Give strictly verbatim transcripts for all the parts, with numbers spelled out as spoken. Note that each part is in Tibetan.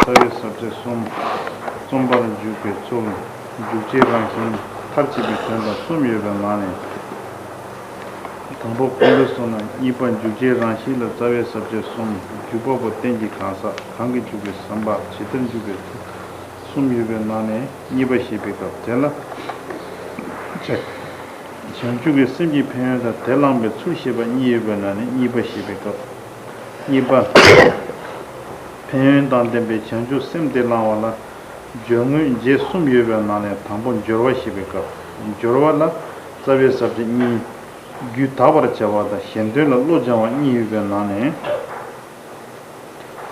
རྩ་བའི་ས་བཅད་གསུམ། རྩོམ་པར་འཇུག་པའི་ཚུལ། འཇུག་བྱེད་རང་བཞིན། མཐར་གྱིས་པའི་དོན་དང་གསུམ་ཡོད་པའི་ནང་ནས། དང་པོ་གོང་དུ་སོང་ན་གཉིས་པ་འཇུག་བྱེད་རང་བཞིན་ལ་རྩ་བའི་ས་བཅད་གསུམ། འཇུག་པ་པོ་རྟེན་གྱི་གང་ཟག་གང་གིས་འཇུག་པའི་བསམ་པ་ཇི་ལྟར་འཇུག་པའི་ཚུལ་གསུམ་ཡོད་པའི་ནང་ནས་གཉིས་པ་བཤད་པའི་སྐབས་དེ་ལ། བྱང་ཆུབ་ཀྱི་སེམས་ཀྱི་ཕན་ཡོན་དང་དེ་བླངས་པའི་ཚུལ་བཤད་པ་གཉིས་ཡོད་པའི་ནང་ནས་གཉིས་པ་བཤད་པའི་སྐབས། གཉིས་པ། ཕན་ཡོན་དང་ལྡན་པའི་བྱང་ཆུབ་སེམས་དེ་བླང་བ་ལ་སྦྱོར་དངོས་རྗེས་གསུམ་ཡོད་པའི་ནང་ནས་དང་པོ་སྦྱོར་བ་བཤད་པའི་སྐབས། སྦྱོར་བ་ལ་རྩ་བའི་ས་བཅད་གཉིས། རྒྱུད་དག་པར་བྱ་བ་དང་གཞན་དོན་ལ་བློ་སྦྱང་བ་གཉིས་ཡོད་པའི་ནང་ནས།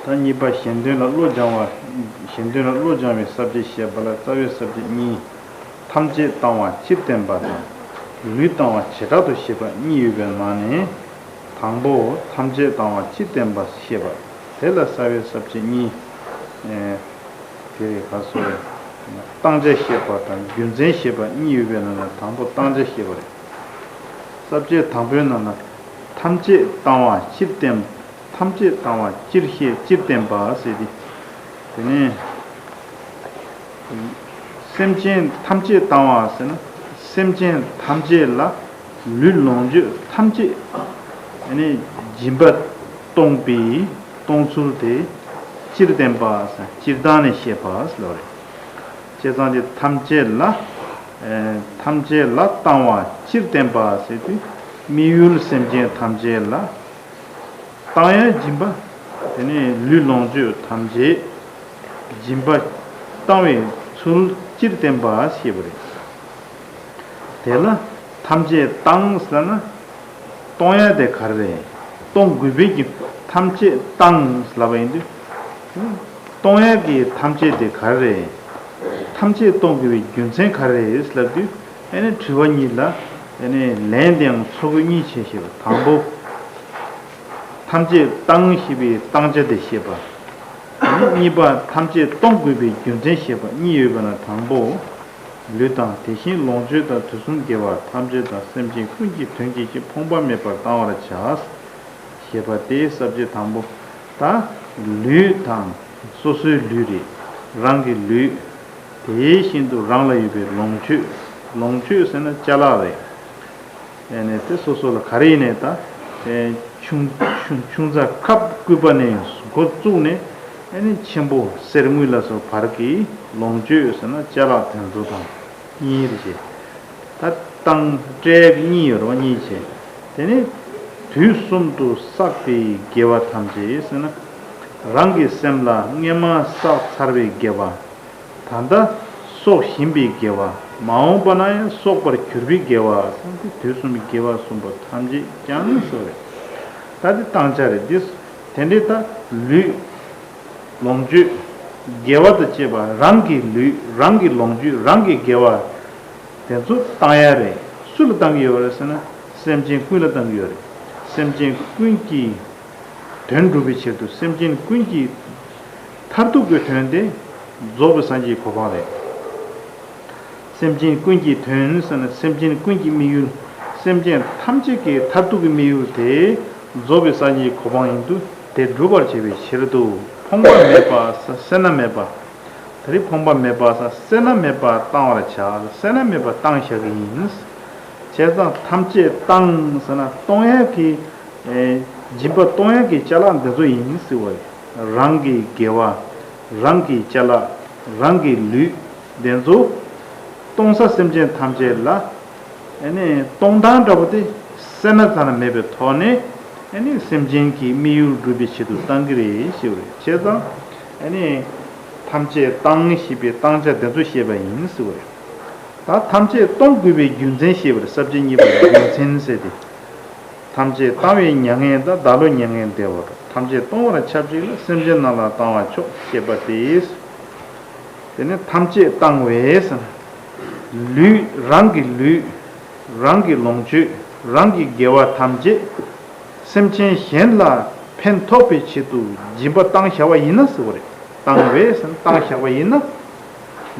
ད་གཉིས་པ་གཞན་དོན་ལ་བློ་སྦྱང་བ། གཞན་དོན་ལ་བློ་སྦྱང་བའི་ས་བཅད་བཤད་པ་ལ་རྩ་བའི་ས་བཅད་གཉིས། ཐམས་ཅད་བཏང་བ་སྤྱིར་བསྟན་པ་དང་། ལུས་བཏང་བ་བྱེ་བྲག་ཏུ་བཤད་པ་གཉིས་ཡོད་པའི་ནང་ནས། དང་པོ་ཐམས་ཅད་བཏང་བ་སྤྱིར་བསྟན་པ་བཤད་པ། དེ་ལ་རྩ་བའི་ས་བཅད་གཉིས། ཨེ། དེ་རེད་ག་སོ་རེད། བཏང་བྱ་བཤད་པ་དང་རྒྱུ་མཚན་བཤད་པ་གཉིས་ཡོད་པའི་ནང་ནས་དང་པོ་བཏང་བྱ་བཤད་པ་རེད། ས་བཅད་དང་པོའི་ནང་ན། ཐམས་ཅད་བཏང་བ་སྤྱིར་བསྟན། ཐམས་ཅད་བཏང་བ་སྤྱིར་བཤད་སྤྱིར་བསྟན་པ་ཟེར་ཏེ། དེ་ནས། སེམས་ཅན་ཐམས་ཅད་བཏང་བ་ཟེར་ན། སེམས་ཅན་ཐམས་ཅད་ལ་ལུས་ལོངས་སྤྱོད་ཐམས་ཅད་ནི་སྦྱིན་པ་གཏོང་བའི་གཏོང་ཚུལ་དེ་སྤྱིར་བསྟན་པ་ཟེར་སྤྱིར་བཏང་ནས་བཤད་པ་ཟེར་བ་རེད། བྱས་ཙང་དེ་ཐམས་ཅད་ལ། ཨེ། ཐམས་ཅད་ལ་བཏང་བ་སྤྱིར་བསྟན་པ་ཟེར་དུས་དམིགས་ཡུལ་སེམས་ཅན་ཐམས་ཅད་ལ། བཏང་ཡང་སྦྱིན་པ། དེ་ནས་ལུས་ལོངས་སྤྱོད་ཐམས་ཅད་སྦྱིན་པ་བཏང་བའི་ཚུལ་སྤྱིར་བསྟན་པ་ཞེས་པ་རེད། དེ་ལ་ཐམས་ཅད་བཏང་ཟེར་ན། གཏོང་ཡ་དེ་ག་རེ་རེད། གཏོང་དགོས་པའི་རྒྱུ། ཐམས་ཅད་བཏང་ལབ་པ་ཡིན་དུས། གཏོང་ཡ་གི་ཐམས་ཅད་དེ་ག་རེ་རེད། ཐམས་ཅད་གཏོང་དགོས་པའི་རྒྱུ་མཚན་ག་རེ་རེད་ལབ་དུས། ཨ་ནི་དྲི་བ་གཉིས་ལ། ཨ་ནི་ལན་དེའང་ཚོགས་དགོས་གཉིས་བྱས་ཞེས་པ་དང་པོ། ཐམས་ཅད་བཏང་ཞེས་པའི་བཏང་བྱ་དེ་བཤད་པ། ཨ་ནི་གཉིས་པ་ཐམས་ཅད་གཏོང་དགོས་པའི་རྒྱུ་མཚན་བཤད་པ་གཉིས་ཡོད་པ་ན་དང་པོ། ལུས་དང་དེ་བཞིན་ལོངས་སྤྱོད་དང་དུས་གསུམ་དགེ་བ་ཐམས་ཅད་དང་སེམས་ཅན་ཀུན་གྱི་དོན་གྱི་ཕྱིར་ཕོངས་པ་མེད་པར་བཏང་བར་བྱ། ཞེས་པ་སྟེ་ས་བཅད་དང་པོ། ད་ལུས་དང་སོ་སོའི་ལུས་རེད། རང་གི་ལུས། དེ་བཞིན་དུ་རང་ལ་ཡོད་པའི་ལོངས་སྤྱོད། ལོངས་སྤྱོད་ཟེར་ན་ཅ་ལག་རེད། ཨེ་ནས་དེ་སོ་སོ་ལ་ག་རེ་ཡིན་ནས་ད། ཨེ་ཆུང་ཆུང་ཆུང་ཙག་ཁབ་སྐུད་པ་ནས་འགོ་བཙུགས་ནས། ཨེ་ནས་ཆེན་པོ་གསེར་དངུལ་ལ་སོགས་བར་གྱི་ལོངས་སྤྱོད་ཟེར་ན་ཅ་ལག་དེ་ཚོ་དང་གཉིས་རེད་བྱས། ད་བཏང་སྤྲད་གཉིས་ཡོད་རེད་བ། གཉིས་བྱས། དེ་ནས་དུས་གསུམ་དུ་བསགས་པའི་དགེ་བ་ཐམས་ཅད་ཟེར་ན། རང་གི་སེམས་ལ་སྔས་མ་བསགས་ཚར་བའི་དགེ་བ། ད་ལྟ་གསོག་བཞིན་པའི་དགེ་བ། མ་འོངས་པ་ན་ཡང་གསོག་པར་གྱུར་པའི་དགེ་བ་ཟེར་ཏེ་དུས་གསུམ་གྱི་དགེ་བ་གསུམ་པོ་ཐམས་ཅད་ཀྱང་ཟེར་བ་རེད། ད་དེ་བཏང་བྱ་རེད་འདི། དེ་འདྲའི་ད་ལུས། ལོངས་སྤྱོད། དགེ་བ་དང་བཅས་པ་རང་གི་ལུས་རང་གི་ལོངས་སྤྱོད་རང་གི་དགེ་བ། དེ་ཚོ་བཏང་ཡ་རེད། སུ་ལ་བཏང་གི་ཡོད་རེད་ཟེར་ན། སེམས་ཅན་ཀུན་ལ་བཏང་གི་ཡོད་རེད། སེམས་ཅན་ཀུན་གྱི་དོན་སྒྲུབ་པའི་ཆེད་དུ་སེམས་ཅན་ཀུན་གྱི་མཐར་ཐུག་གི་དོན་དེ་རྫོགས་པའི་སངས་རྒྱས་གོ་འཕང་རེད། སེམས་ཅན་ཀུན་གྱི་དོན་ཟེར་ན་སེམས་ཅན་ཀུན་གྱི་དམིགས་ཡུལ། སེམས་ཅན་ཐམས་ཅད་ཀྱི་མཐར་ཐུག་གི་དམིགས་ཡུལ་དེ་རྫོགས་པའི་སངས་རྒྱས་གོ་འཕང་ཡིན་དུས་དེ་སྒྲུབ་པར་བྱེད་པའི་ཕྱིར་དུ་ཕོངས་པ་མེད་པ་ཟེར་ན་མེད་པ། ད་རེས་ཕོངས་པ་མེད་པ་ཟེར་ན་མེད་པ་བཏང་བར་བྱ། ཟེར་ན་མེད་པ་བཏང་བཞག་གི་ཡིན། བྱས་ཙང་ཐམས་ཅད་བཏང་ཟེར་ན་གཏོང་ཡག་གི། ཨེ། སྦྱིན་པ་གཏོང་ཡག་གི་ཅ་ལག་འདི་ཚོ་ཡིན་ཟེར་བ་རེད། རང་གི་དགེ་བ། རང་གི་ཅ་ལག་རང་གི་ལུས། འདི་ཚོ་གཏོང་ས་སེམས་ཅན་ཐམས་ཅད་ལ། ཨ་ནི་གཏོང་སྟངས་འདྲ་པོ་དེ་སེར་སྣ་ཙམ་མེད་པའི་ཐོག་ནས། ཨ་ནི་སེམས་ཅན་གྱི་དམིགས་ཡུལ་སྒྲུབ་པའི་ཆེད་དུ་བཏང་གི་རེད་ཞེས་པ་རེད། བྱས་ཙང་། ཨ་ནི་ཐམས་ཅད་བཏང་ཞེས་པའི་བཏང་བྱ་དེ་ཚོ་བཤད་པ་ཡིན་ཟེར་བ་རེད། ད་ཐམས་ཅད་གཏོང་དགོས་པའི་རྒྱུ་མཚན་ཞེས་པ་རེད། ས་བཅད་གཉིས་པ་རྒྱུ་མཚན་ཟེར་ཏེ། ཐམས་ཅད་བཏང་བས་མྱ་ངན་འདའ། བདག་བློས་མྱ་ངན་འདས་པ་དང་། ཐམས་ཅད་གཏོང་བར་ཆབས་ཅིག་ལ། སེམས་ཅན་རྣམས་ལ་བཏང་བ་མཆོག་ཅེས་པ་སྟེ། དེ་ནས་ཐམས་ཅད་བཏང་བས་ཟེར་ན། ལུས་རང་གི་ལུས། རང་གི་ལོངས་སྤྱོད། རང་གི་དགེ་བ་ཐམས་ཅད་སེམས་ཅན་གཞན་ལ་ཕན་ཐོགས་པའི་ཆེད་དུ་སྦྱིན་པ་བཏང་བཞག་པ་ཡིན་ན་ཟེར་བ་རེད། བཏང་བས་ཟེར་ན་བཏང་བཞག་པ་ཡིན་ན།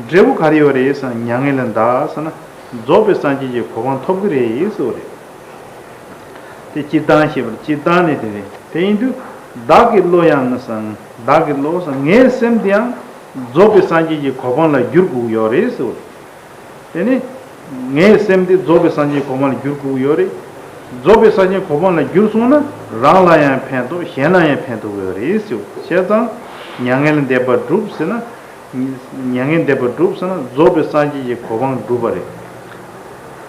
འབྲས་བུ་ག་རེ་ཡོད་རེད་ཟེར་ན་མྱ་ངན་ལས་འདའ་ཟེར་ན་རྫོགས་པའི་སངས་རྒྱས་ཀྱི་གོ་འཕང་ཐོབ་ཀྱི་རེད་ཟེར་བ་རེད། དེ་སྤྱིར་བཏང་ཞེས་པར་སྤྱིར་བཏང་ནི་དེ་རེད། དེ་ཡིན་དུས། བདག་གི་བློ་ཡང་ནི་སང་། བདག་གི་བློ་སང་། ངའི་སེམས་དེ་ཡང་རྫོགས་པའི་སངས་རྒྱས་ཀྱི་གོ་འཕང་ལ་བསྒྱུར་དགོས་ཡོད་རེད་ཟེར། དེ་ནི་ངའི་སེམས་དེ་རྫོགས་པའི་སངས་རྒྱས་ཀྱི་གོ་འཕང་ལ་བསྒྱུར་དགོས་ཡོད་རེད། རྫོགས་པའི་སངས་རྒྱས་གོ་འཕང་ལ་བསྒྱུར་སོང་ན་རང་ལ་ཡང་ཕན་ཐོགས། གཞན་ལ་ཡང་ཕན་ཐོགས་ཡོད་རེད་ཟེར། བྱས་ཙང་མྱ་ངན་ལས་འདས་པ་སྒྲུབ་ཟེར་ན། མྱ་ངན་འདས་པ་སྒྲུབ་ཟེར་ན་རྫོགས་པའི་སངས་རྒྱས་ཀྱི་གོ་འཕང་སྒྲུབ་པ་རེད།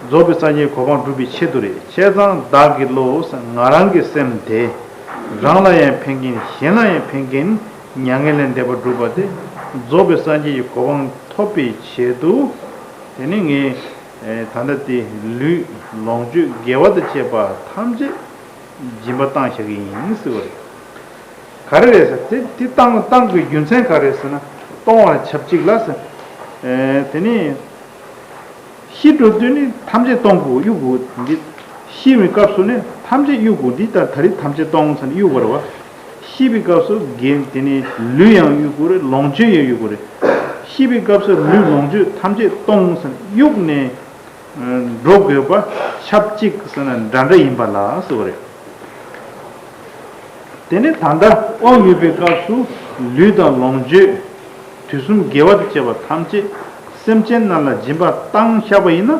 རྫོགས་པའི་སངས་རྒྱས་ཀྱི་གོ་འཕང་སྒྲུབ་པའི་ཆེད་དུ་རེད། བྱས་ཙང་བདག་གི་བློ་ཟེར། ང་རང་གི་སེམས་དེ་རང་ལ་ཡང་ཕན་མཁན། གཞན་ལ་ཡང་ཕན་མཁན། མྱ་ངན་ལས་འདས་པ་སྒྲུབ་པ་དེ་རྫོགས་པའི་སངས་རྒྱས་ཀྱི་གོ་འཕང་ཐོབ་པའི་ཆེད་དུ། དེ་ནི་ངས་ད་ལྟ་དེ་ལུས་ལོངས་སྤྱོད་དགེ་བ་དང་བཅས་པ་ཐམས་ཅད་སྦྱིན་པ་བཏང་བཞག་གི་ཡིན་ཟེར་བ་རེད། ག་རེ་རེད་ཟེར། དེ་དེ་བཏང་བཏང་དགོས་རྒྱུ་མཚན་ག་རེ་ཟེར་ན། གཏོང་བ་ཆབས་ཅིག་ལ་ཟེར། ཨེ་དེ་ནི་ཤི་འགྲོ་དུས་ནི་ཐམས་ཅད་གཏོང་དགོས་གཡུག་དགོས་འདི། ཤི་བའི་སྐབས་སུ་ནི་ཐམས་ཅད་གཡུག་དགོས་འདི། ད་ད་རེས་ཐམས་ཅད་གཏོང་ཟེར་ནས་གཡུག་པ་རེད་བ། ཤི་བའི་སྐབས་སུ་དགེ་དེ་ནི་ལུས་ཡང་གཡུག་དགོས་རེད། ལོངས་སྤྱོད་ཡང་གཡུག་དགོས་རེད། ཤི་བའི་སྐབས་སུ་ལུས་ལོངས་སྤྱོད་ཐམས་ཅད་གཏོང་ཟེར་ནས་གཡུག་ནས། འགྲོ་དགོས་པ་ཆབས་ཅིག་ཟེར་ན་འདྲ་འདྲ་ཡིན་པ་ལ་ཟེར་བ་རེད། དེ་ནི་ད་ལྟ་དབང་ཡོད་པའི་སྐབས་སུ་ལུས་དང་ལོངས་སྤྱོད་དུས་གསུམ་དགེ་བ་དང་བཅས་པ་ཐམས་ཅད་སེམས་ཅན་རྣམས་ལ་སྦྱིན་པ་བཏང་བཞག་པ་ཡིན་ན།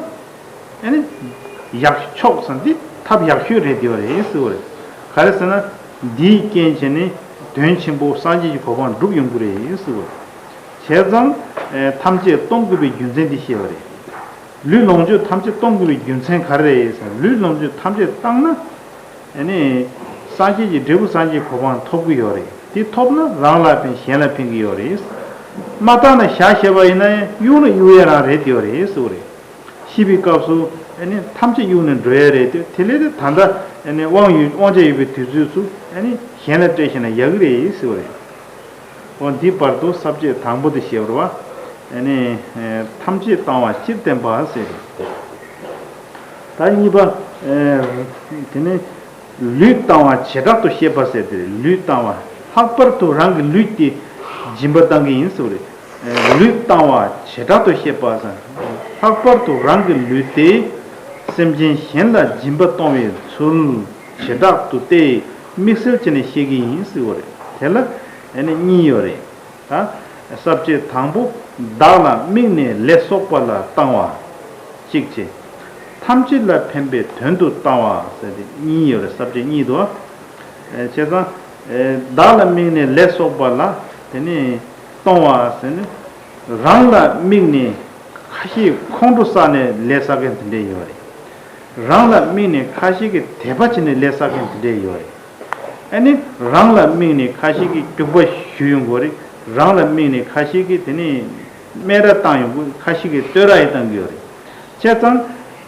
ཨ་ནི་ཡག་ཤོས་ཟེར་འདི་ཐབས་ཡག་ཤོས་རེད་དེ་བ་རེད་ཟེར་བ་རེད། ག་རེ་ཟེར་ན་འདིའི་རྐྱེན་བྱས་ནས་དོན་ཆེན་པོ་སངས་རྒྱས་ཀྱི་གོ་འཕང་སྒྲུབ་ཡོང་གི་རེད་ཟེར་བ་རེད། བྱས་ཙང་ཐམས་ཅད་གཏོང་དགོས་པའི་རྒྱུ་མཚན་འདི་བཤད་པ་རེད། ལུས་ལོངས་སྤྱོད་ཐམས་ཅད་གཏོང་དགོས་པའི་རྒྱུ་མཚན་ག་རེ་རེད་ཟེར་ན། ལུས་ལོངས་སྤྱོད་ཐམས་ཅད་བཏང་ན། ཨ་ནི་སངས་རྒྱས་ཀྱི་འབྲས་བུ་སངས་རྒྱས་གོ་འཕང་ཐོབ་ཀྱི་ཡོད་རེད། དེ་ཐོབ་ན་རང་ལ་ཕན་གཞན་ལ་ཕན་གྱི་ཡོད་རེད། མ་བཏང་ན་བཞག་བཞག་པ་ཡིན་ན་ཡང་གཡུག་ན་གཡུག་ཡ་རང་རེད་དེ་ཡོད་རེད་ཟེར་བ་རེད། ཤི་བའི་སྐབས་སུ་ཨ་ནི་ཐམས་ཅད་གཡུག་ནས་འགྲོ་ཡ་རེད་དེ། དེ་ལས་དེ་ད་ལྟ་ཨ་ནི་དབང་ཡོད་དབང་ཆ་ཡོད་པའི་དུས་ཚོད་སུ་ཨ་ནི་གཞན་ལ་སྤྲད་ཤེས་ན་ཡག་གི་རེད་ཟེར་བ་རེད། འོ་འདི་བར་དུ་ས་བཅད་དང་པོ་དེ་བཤད་པ་རེད་བ། ཨ་ནི་ཐམས་ཅད་བཏང་བ་སྤྱིར་བསྟན་པ་ཟེར། ད་གཉིས་པ། དེ་ནི་ལུས་བཏང་བ་བྱེ་བྲག་ཏུ་བཤད་པ་ཟེར་དེ་རེད། ལུས་བཏང་བ་ལྷག་པར་དུ་རང་གི་ལུས་དེ་སྦྱིན་པ་བཏང་གི་ཡིན་ཟེར་བ་རེད། ལུས་བཏང་བ་བྱེ་བྲག་ཏུ་བཤད་པ་ཟེར། ལྷག་པར་དུ་རང་གི་ལུས་དེ་སེམས་ཅན་གཞན་ལ་སྦྱིན་པ་གཏོང་བའི་ཚུལ་བྱེ་བྲག་ཏུ་སྟེ་དམིགས་བསལ་བྱས་ནས་བཤད་ཀྱི་ཡིན་ཟེར་བ་རེད། དེ་ལ་ཨ་ནི་གཉིས་ཡོད་རེད། ད་ས་བཅད་དང་པོ། བདག་ལ་དམིགས་ནས་ལས་གསོག་པ་ལ་བཏང་བ་གཅིག་བྱས། ཐམས་ཅད་ལ་ཕན་པའི་དོན་དུ་བཏང་བ་ཟེར་ཏེ་གཉིས་ཡོད་རེད། ས་བཅད་གཉིས་འདུག་བ། བྱས་ཙང་བདག་ལ་དམིགས་ནས་ལས་གསོག་པ་ལ་དེ་ནི་གཏོང་བ་ཟེར་ནས་རང་ལ་དམིགས་ནས་ཁ་ཤས་ཁོང་ཁྲོ་བསགས་ནས་ལས་བསགས་མཁན་དེ་འདྲས་ཡོད་རེད། རང་ལ་དམིགས་ནས་ཁ་ཤས་ཀྱིས་དད་པ་བྱས་ནས་ལས་བསགས་མཁན་དེ་འདྲས་ཡོད་རེད། ཨ་ནི་རང་ལ་དམིགས་ནས་ཁ་ཤས་ཀྱིས་སྐྱུག་པ་གཞུ་ཡོང་གི་ཡོད་རེད། རང་ལ་དམིགས་ནས་ཁ་ཤས་ཀྱིས་དེ་ནི་སྨད་ར་བཏང་ཡོང་གི། ཁ་ཤས་ཀྱིས་བསྟོད་ར་ཡང་བཏང་གི་ཡོད་རེད། བྱས་ཙང་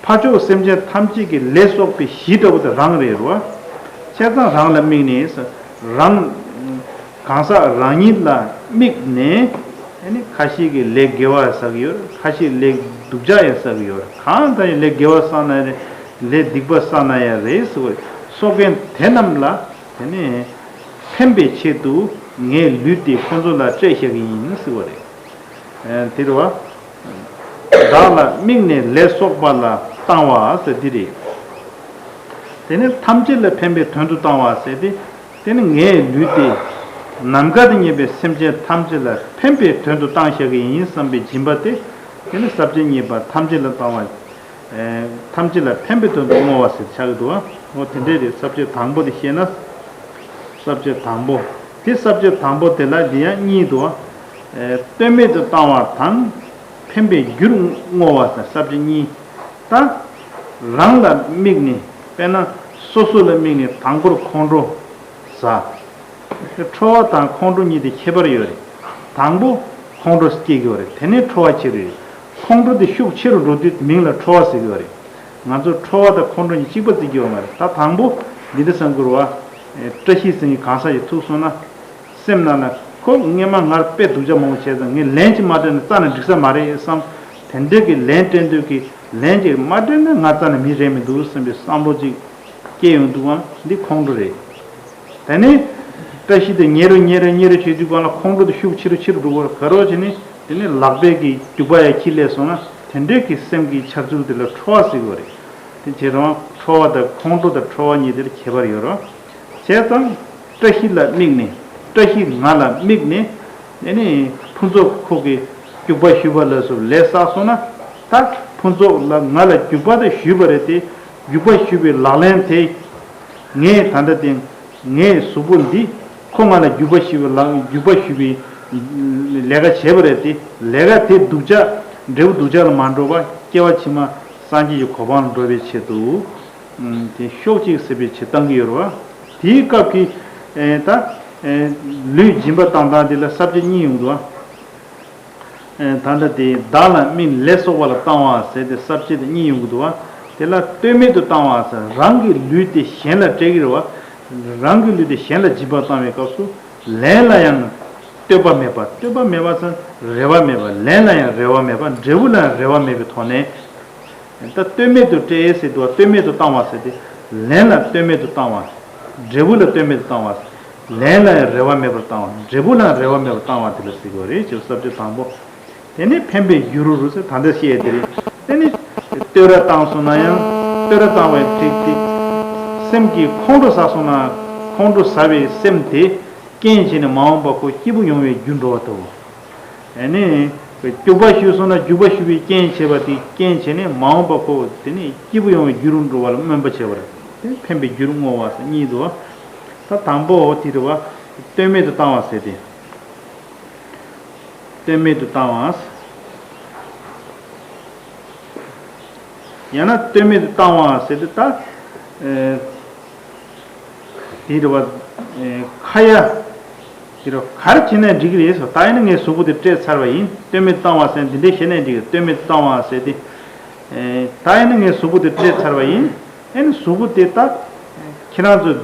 ཕར་ཕྱོགས་སེམས་ཅན་ཐམས་ཅད་ཀྱི་ལས་གསོག་པའི་གཞི་འདྲ་བོ་དེ་རང་རེད་རོ། བྱས་ཙང་རང་ལ་དམིགས་ནས་རང་གང་ཟག་རང་ཉིད་ལ་དམིགས་ནས་ཨ་ནི་ཁ་ཤས་ཀྱིས་ལས་དགེ་བ་བསགས་ཀྱི་ཡོད་རེད། ཁ་ཤས་ལས་སྡུག་ཅག་ཡང་བསགས་ཀྱི་ཡོད་རེད། གང་ལྟར་ཡང་ལས་དགེ་བ་བསགས་ན་རེད། ལས་སྡིག་པ་བསགས་ན་ཡང་རེད་ཟེར་བ་རེད། གསོག་མཁན་དེ་རྣམས་ལ་དེ་ནི་ཕན་པའི་ཆེད་དུ་ངའི་ལུས་དེ་ཁོ་ཚོ་ལ་སྤྲད་བཞག་གི་ཡིན་ཟེར་བ་རེད། ཨ་དེ་རེད་བ། བདག་ལ་དམིགས་ནས་ལས་གསོག་པ་ལ་བཏང་བ་ཟེར་འདི་རེད། དེ་ནི་ཐམས་ཅད་ལ་ཕན་པའི་དོན་དུ་བཏང་བ་ཟེར་ཏེ། དེ་ནི་ངའི་ལུས་དེ་ནམ་མཁའ་དང་མཉམ་པའི་སེམས་ཅན་ཐམས་ཅད་ལ་ཕན་པའི་དོན་དུ་བཏང་བཞག་གི་ཡིན་བསམ་པའི་སྦྱིན་པ་དེ། དེ་ནི་ས་བཅད་གཉིས་པ་ཐམས་ཅད་ལ་བཏང་བ། ཨེ་ཐམས་ཅད་ལ་ཕན་པའི་དོན་དུ་བསྔོ་བ་ཟེར་ཆགས་ཀྱི་འདུག་ཨ། འོ་དེ་འདྲས་རེད། ས་བཅད་དང་པོ་དེ་བཤད་ན། ས་བཅད་དང་པོ། དེ་ས་བཅད་དང་པོ་དེ་ལ་འདི་ཡང་གཉིས་འདུག་ཨ། ཨེ་ལྟོས་མེད་དུ་བཏང་བ་དང་། ཕན་པའི་རྒྱུར་བསྔོ་བ་ཟེར་ས་བཅད་གཉིས། ད་རང་ལ་དམིགས་ནས་དཔེར་ན་སོ་སོ་ལ་དམིགས་ནས་དང་པོར་ཁོང་ཁྲོ་ཟ། ཁྲོ་བ་དང་ཁོང་ཁྲོ་གཉིས་དེ་ཁྱད་པར་ཡོད་རེད། དང་པོ་ཁོང་ཁྲོ་སྐྱེ་གི་ཡོད་རེད། དེ་ནས་ཁྲོ་བ་ཆེ་རུ་ཡོད། ཁོང་ཁྲོ་དེ་ཤུགས་ཆེ་རུ་འགྲོ་དུས་མིང་ལ་ཁྲོ་བ་ཟེར་གི་ཡོད་རེད། ང་ཚོ་ཁྲོ་བ་དང་ཁོང་ཁྲོ་གཉིས་གཅིག་པ་བརྩི་གི་ཡོད་མ་རེད། ད་དང་པོ་འདི་འདྲ་བསམ་གི་རེད་བ། བཀྲ་ཤིས་ཟེར་མཁན་གང་ཟག་ཞིག་ཐུག་སོང་ན། སེམས་ནང་ལ་ཁོ་སྔས་མ་ངར་དཔེ་སྡུག་ཅག་མང་པོ་བྱས་ཙང་ངས་ལན་ཅིག་མ་སྤྲད་ན་རྩ་ནས་འགྲིག་ས་མ་རེད་བསམ། དེ་འདྲ་གི་ལན་སྤྲད་འདོད་ཀྱི། ལན་ཅིག་མ་སྤྲད་ན་ང་རྩ་ནས་མི་རེད་མི་འདུག་བསམ་པའི་བསམ་བློ་ཅིག་སྐྱེ་ཡོང་དུས་ཨ་འདི་ཁོང་ཁྲོ་རེད། དེ་ནས་བཀྲ་ཤིས་དེ་ཉེ་རུ་ཉེ་རུ་ཉེ་རུ་བྱེད་དུས་གང་ལ་ཁོང་ཁྲོ་དེ་ཤུགས་ཆེ་རུ་ཆེ་རུ་འགྲོ་གི་ཡོད་རེད། ག་རེ་བྱས་ནས་དེ་ནས་ལག་པའི་གི་རྒྱུག་པ་ཡ་ཁྱི་སླེབས་སོང་ན་དེ་འདྲའི་གི་སེམས་ཀྱི་འཆར་ཚུལ་དེ་ལ་ཁྲོ་བ་ཟེར་གི་ཡོད་རེད། དེ་བྱས་རུང་ཁྲོ་བ་དང་ཁོང་ཁྲོ་དང་ཁྲོ་བ་གཉིས་དེར་ཁྱད་པར་ཡོད་རེད། བྱས་ཙང་ བཀྲ་ཤིས་ལ་དམིགས་ནས། བཀྲ་ཤིས་ང་ལ་དམིགས་ནས། ཨེ་ནི་ཕུན་ཚོགས་ཁོ་གི་རྒྱུག་པ་ཞུས་པ་ལ་སོགས་ལས་བསགས་སོང་ན། ད་ཕུན་ཚོགས་ལ་ང་ལ་རྒྱུག་པ་དེ་ཞུས་པ་རེད་དེ། རྒྱུག་པ་ཞུས་པའི་ལག་ལེན་དེ། ངས་ད་ལྟ་དེ་ངའི་གཟུགས་པོ་འདི་ཁོ་ང་ལ་རྒྱུག་པ་ཞུས་པའི་ལག་རྒྱུག་པ་ཞུས་པའི་ལས་ཀ་བྱས་པ་རེད་དེ། ལས་ཀ་དེ་སྡུག་ཅག་འབྲས་བུ་སྡུག་ཅག་ལ་མ་འགྲོ་བར་སྐྱེ་བ་ཕྱི་མ་སངས་རྒྱས་ཀྱི་གོ་འཕང་ལ་འགྲོ་བའི་ཆེད་དུ། དེ་ཤོག་ཅིག་ཟེར་བའི་ཆེད་བཏང་གི་ཡོད་རེད་བ། དེའི་སྐབས་ཀྱི་ད་ལུས་སྦྱིན་པ་བཏང་སྟངས་དེ་ལ་ས་བཅད་གཉིས་ཡོང་འདུག་བ། ད་ལྟ་དེ་བདག་ལ་དམིགས་ལས་གསོག་པ་ལ་བཏང་བ་ཟེར་ཏེ་ས་བཅད་དེ་གཉིས་ཡོང་གི་འདུག་བ། དེ་ལ་ལྟོས་མེད་དུ་བཏང་བ་ཟེར། རང་གི་ལུས་དེ་གཞན་ལ་སྤྲད་ཀྱི་རེད་བ། རང་གི་ལུས་དེ་གཞན་ལ་སྦྱིན་པ་བཏང་བའི་སྐབས་སུ་ལན་ལ་ཡང་ལྟོས་པ་མེད་པ། ལྟོས་པ་མེད་པ་ཟེར་རེ་བ་མེད་པ། ལན་ལ་ཡང་རེ་བ་མེད་པ། འབྲས་བུ་ལ་ཡང་རེ་བ་མེད་པའི་ཐོག་ནས། ད་ལྟོས་མེད་དུ་སྤྲད་ཟེར་འདུག་བ། ལྟོས་མེད་དུ་བཏང་བ་ཟེར་ཏེ། ལན་ལ་ལྟོས་མེད་དུ་བཏང་བ། འབྲས་བུ་ལ་ལྟོས་མེད་དུ་བཏང་བ། ལན་ལ་ཡང་རེ་བ་མེད་པར་བཏང་བ། འབྲས་བུ་ལ་ཡང་རེ་བ་མེད་པར་བཏང་བ་དེ་ལ་ཟེར་དགོས་རེད་ཅེས་ས་བཅད་དང་པོ། དེ་ནས་ཕན་པའི་རྒྱུ་རུ་རུ་ཟེར་ད་ལྟ་བཤད་དེ་རེད། དེ་ནི་བསྟོད་ར་བཏང་སོང་ན་ཡང་བསྟོད་ར་བཏང་བའི་ཚིག་དེ། སེམས་ཀྱི་ཁོང་ཁྲོ་ཟ་སོང་ན་ཁོང་ཁྲོ་ཟ་བའི་སེམས་དེ་རྐྱེན་བྱས་ནས་མ་འོངས་པ་ཁོ་སྐྱིད་པོ་ཡོང་བའི་རྒྱུ་འགྲོ་བ་ལྟ་བུ། ཨེ་ནི། རྒྱུག་པ་ཞུས་སོང་ན་རྒྱུག་པ་ཞུ་བའི་རྐྱེན་བྱས་པ་དེ་རྐྱེན་བྱས་ནས་མ་འོངས་པ་ཁོ་དེ་ནི་སྐྱིད་པོ་ཡོང་བའི་རྒྱུ་རུ་འགྲོ་བ་ལ་སྨོན་པ་བྱས་པ་རེད། དེ་ཕན་པའི་རྒྱུ་རུ་བསྔོ་བ་ཟེར་གཉིས་འདུག་བ། ད་དང་པོ་དེ་རེད་བ། ལྟོས་མེད་དུ་བཏང་བ་ཟེར་ཏེ། ལྟོས་མེད་དུ་བཏང་བ། ཡང་ན་ལྟོས་མེད་དུ་བཏང་བ་ཟེར་ཏེ་ད། ཨེ། དེ་རེད་བ། ཨེ། ཁ་ཡ། དེ་རེད་བ། ག་རེ་བྱས་ནས་འགྲིག་གི་རེད་ཟེར། ད་ཡིན་ན་ངས་གཟུགས་པོ་དེ་སྤྲད་ཚར་བ་ཡིན། ལྟོས་མེད་བཏང་བ་ཟེར་འདི་འདྲས་བྱས་ནས་འགྲིག་གི། ལྟོས་མེད་བཏང་བ་ཟེར་ཏེ། ཨེ། ད་ཡིན་ན་ངས་གཟུགས་པོ་དེ་སྤྲད་ཚར་བ་ཡིན། ཨེ་ནི་གཟུགས་པོ་དེ་ད་ཁྱེད་རང་ཚོས་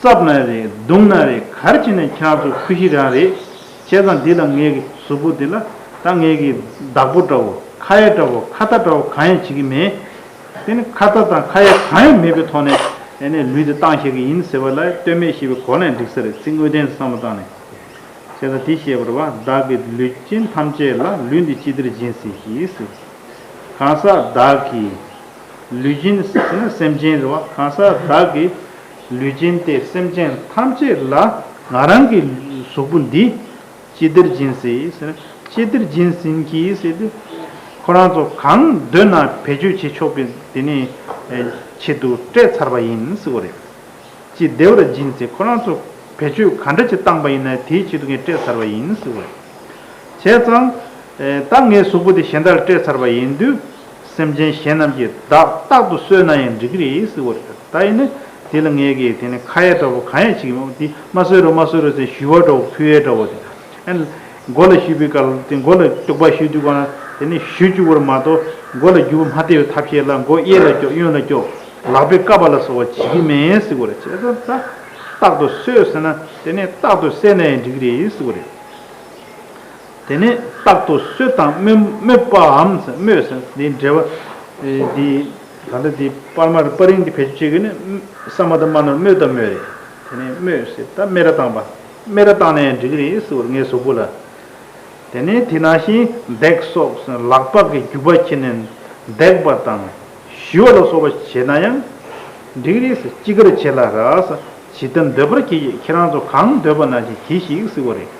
བཙབ་ན་རེད། བརྡུངས་ན་རེད། ག་རེ་བྱས་ནས་ཁྱེད་རང་ཚོའི་ཁུ་བྱུག་རང་རེད། བྱས་ཙང་འདི་ལ་ངའི་གཟུགས་པོ་འདི་ལ་ད་ངའི་གི་བདག་པོ་འདྲ་བོ། ཁ་ཡ་འདྲ་བོ། ཁ་ཏ་འདྲ་བོ་གང་ཡང་བྱེད་ཀྱི་མེད། དེ་ནི་ཁ་ཏ་དང་ཁ་ཡ་གང་ཡང་མེད་པའི་ཐོག་ནས་ཨེ་ནས་ལུས་འདི་བཏང་བཞག་གི་ཡིན་ཟེར་བ་ལ་ལྟོས་མེད་ཞེས་པའི་གོ་ནས་འགྲིག་ས་རེད། ཚིག་དངོས་བསྟན་བསམ་བློ་བཏང་ནས། བྱས་ཙང་འདི་བཤད་པ་རེད་བ། བདག་གི་ལུས་ཅན་ཐམས་ཅད་ལ། ལུས་འདི་ཅི་བདེར་སྦྱིན་ཟིན་ཞེས་ཟེར། གང་ཟག་བདག་གི་ལུས་ཅན་ཟེར་ན་སེམས་ཅན་རེད་བ། གང་ཟག་བདག་གི་ལུས་ཅན་ཏེ། སེམས་ཅན་ཐམས་ཅད་ལ་ང་རང་གི་གཟུགས་པོ་འདི་ཅི་བདེར་སྦྱིན་ཟིན་ཟེར་ན། ཅི་བདེར་སྦྱིན་ཟིན་གྱིས་ཟེར་ཏེ། ཁོ་རང་ཚོ་གང་འདོད་ན་བེད་སྤྱོད་བྱེད་ཆོག་པའི་དེ་ནི་ཆེད་དུ་སྤྲད་ཚར་བ་ཡིན་ཟེར་བ་རེད། ཅི་བདེ་བར་སྦྱིན་ཟེར། ཁོ་རང་ཚོ་བེད་སྤྱོད་ག་འདྲ་ཅིག་བཏང་པ་ཡིན་ན་དེའི་ཆེད་དུ་ངས་སྤྲད་ཚར་བ་ཡིན་ཟེར་བ་རེད། བྱས་ཙང་། ད་ངའི་གཟུགས་པོ་དེ་གཞན་དག་ལ་སྤྲད་ཚར་བ་ཡིན་དུས། སེམས་ཅན་གཞན་རྣམས་ཀྱིས་བདག་རྟག་ཏུ་གསོད་ན་ཡང་འགྲིག་གི་རེད་ཟེར་བ་རེད། ད་ཡིན་ན་དེ་ལ་ངས་ཀྱིས་དེ་ནི་ཁ་ཡ་འདྲ་བོ་གང་ཡང་བྱེད་ཀྱི་མེད། དེ་མ་གསོད་རོགས་མ་གསོད་རོགས་ཟེར་ཞུ་བ་འདྲ་བོ་ཕུལ་ཡས་འདྲ་བོ་དེ། ཨན། མགོ་ལ་གཞུས་པའི་སྐབས་དེ་མགོ་ལ་གཏུག་པ་གཞུས་དུས་གོ་ན་དེ་ནི་གཞུ་བཅུག་པར་མ་གཏོགས་མགོ་ལ་རྒྱུ་བ་མ་ཐེབས་པའི་ཐབས་ཤེས་ལ་མགོ་གཡས་ལ་སྐྱོག་གཡོན་ལ་སྐྱོག་ལག་པས་བཀབ་པ་ལ་སོགས་པ་བྱེད་ཀྱི་མེད་ཟེར་གོ་རེད། བྱས་ཙང་ད་རྟག་ཏུ་གསོད་ཟེར་ན་དེ་ནི་རྟག་ཏུ་བསད་ན་ཡང་འགྲིག་གི་རེད་ཟེར་གོ་རེད། དེ་ནི་རྟག་ཏུ་གསོད་དང་སྨོད་སྨོད་པའམ་ཟེར། སྨོད་ཟེར་འདི་འགྲེལ་པ། འདི་ད་ལྟ་འདི་པར་མ་རེད། པར་རིང་འདི་བེད་སྤྱོད་བྱེད་ཀྱི་ནི་ས་མ་བཏགས་སྨ་ན་རོ་སྨོས་དང་སྨོད་རེད། དེ་ནས་སྨོད་ཟེར་ད་སྨད་ར་བཏང་པ། སྨད་ར་བཏང་ན་ཡང་འགྲིག་གི་རེད་ཟེར་བར་ངའི་གཟུགས་པོ་ལ། དེ་ནས་དེ་ནང་བཞིན་བརྡེག་སོགས་ལག་པ་གིས་རྒྱུག་པ་ཁྱེར་ནས་བརྡེག་པ་དང་གཞུ་བ་ལ་སོགས་པ་བྱེད་ན་ཡང་འགྲིག་གི་རེད་ཟེར། ཅི་དགར་བྱེད་ལ་རག་ཟེར། ཇི་ལྟར་འདོད་པར་གྱིས་ཤིག་ཁྱེད་རང་ཚོ་གང་འདོད་པ་ནང་བཞིན་གྱིས་ཤིག་ཟེར་བ་རེད།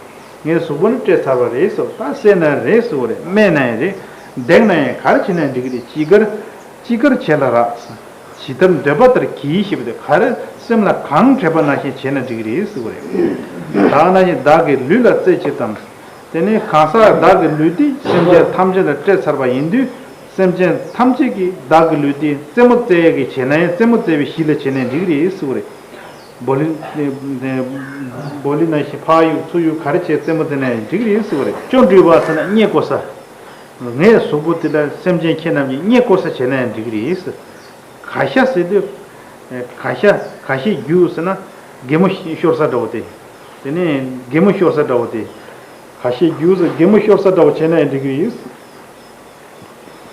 ངའི་གཟུགས་པོ་ནི་སྤྲད་ཚར་བ་རེད་ཟེར། ད་བསད་ན་རེད་ཟེར་བ་རེད། སྨད་ན་ཡང་རེད། བརྡེག་ན་ཡང་ག་རེ་བྱེད་ན་འགྲིག་གི་རེད། ཅི་དགར། ཅི་དགར་བྱེད་ལ་རག་ཇི་ལྟར་འདོད་པ་ལྟར་གྱིས་ཤིག་པ་དེ་ག་རེ་སེམས་ལ་གང་དྲན་པ་ནང་བཞིན་བྱས་ན་འགྲིག་གི་རེད་ཟེར་བ་རེད། ད་ནང་བཞིན་བདག་གི་ལུས་ལ་རྩེ་གཅིག་ཙམ། དེ་ནས་གང་ཟག་བདག་གི་ལུས་འདི་སེམས་ཅན་ཐམས་ཅད་ལ་སྤྲད་ཚར་བ་ཡིན་དུས། སེམས་ཅན་ཐམས་ཅད་ཀྱིས་བདག་གི་ལུས་འདི་རྩེད་མོ་རྩེ་ཡས་ཀྱི་བྱས་ན་ཡང་རྩེད་མོ་རྩེ་བའི་གཞི་ལ་བྱས་ན་འགྲིག་གི་རེད་ཟེར་བ་རེད། བོ་ལི། བོ་ལི་ནང་བཞིན་ཕར་གཡུག་ཚུར་གཡུག་ག་རེ་བྱས་རྩེད་མོ་རྩེ་ན་ཡང་འགྲིག་གི་རེད་ཟེར་བ་རེད། ཅོ་འདྲུད་པ་ཟེར་ན་རྙེད་དགོས་ས། ངའི་གཟུགས་པོ་འདི་ལ་སེམས་ཅན་ཁྱེད་རྣམས་ཀྱིས་རྙེད་དགོས་ས་བྱས་ན་ཡང་འགྲིག་གི་རེད་ཟེར། ག་ཤ་ཟེར་དུས། ག་ཤ། ག་ཤའི་རྒྱུ་ཟེར་ན། གད་མོ་ཤོར་ས་འདྲ་བོ་དེ། དེ་ནས་གད་མོ་ཤོར་ས་འདྲ་བོ་དེ། ག་ཤའི་རྒྱུ་ཟེར་གད་མོ་ཤོར་ས་འདྲ་བོ་བྱས་ན་ཡང་འགྲིག་གི་རེད།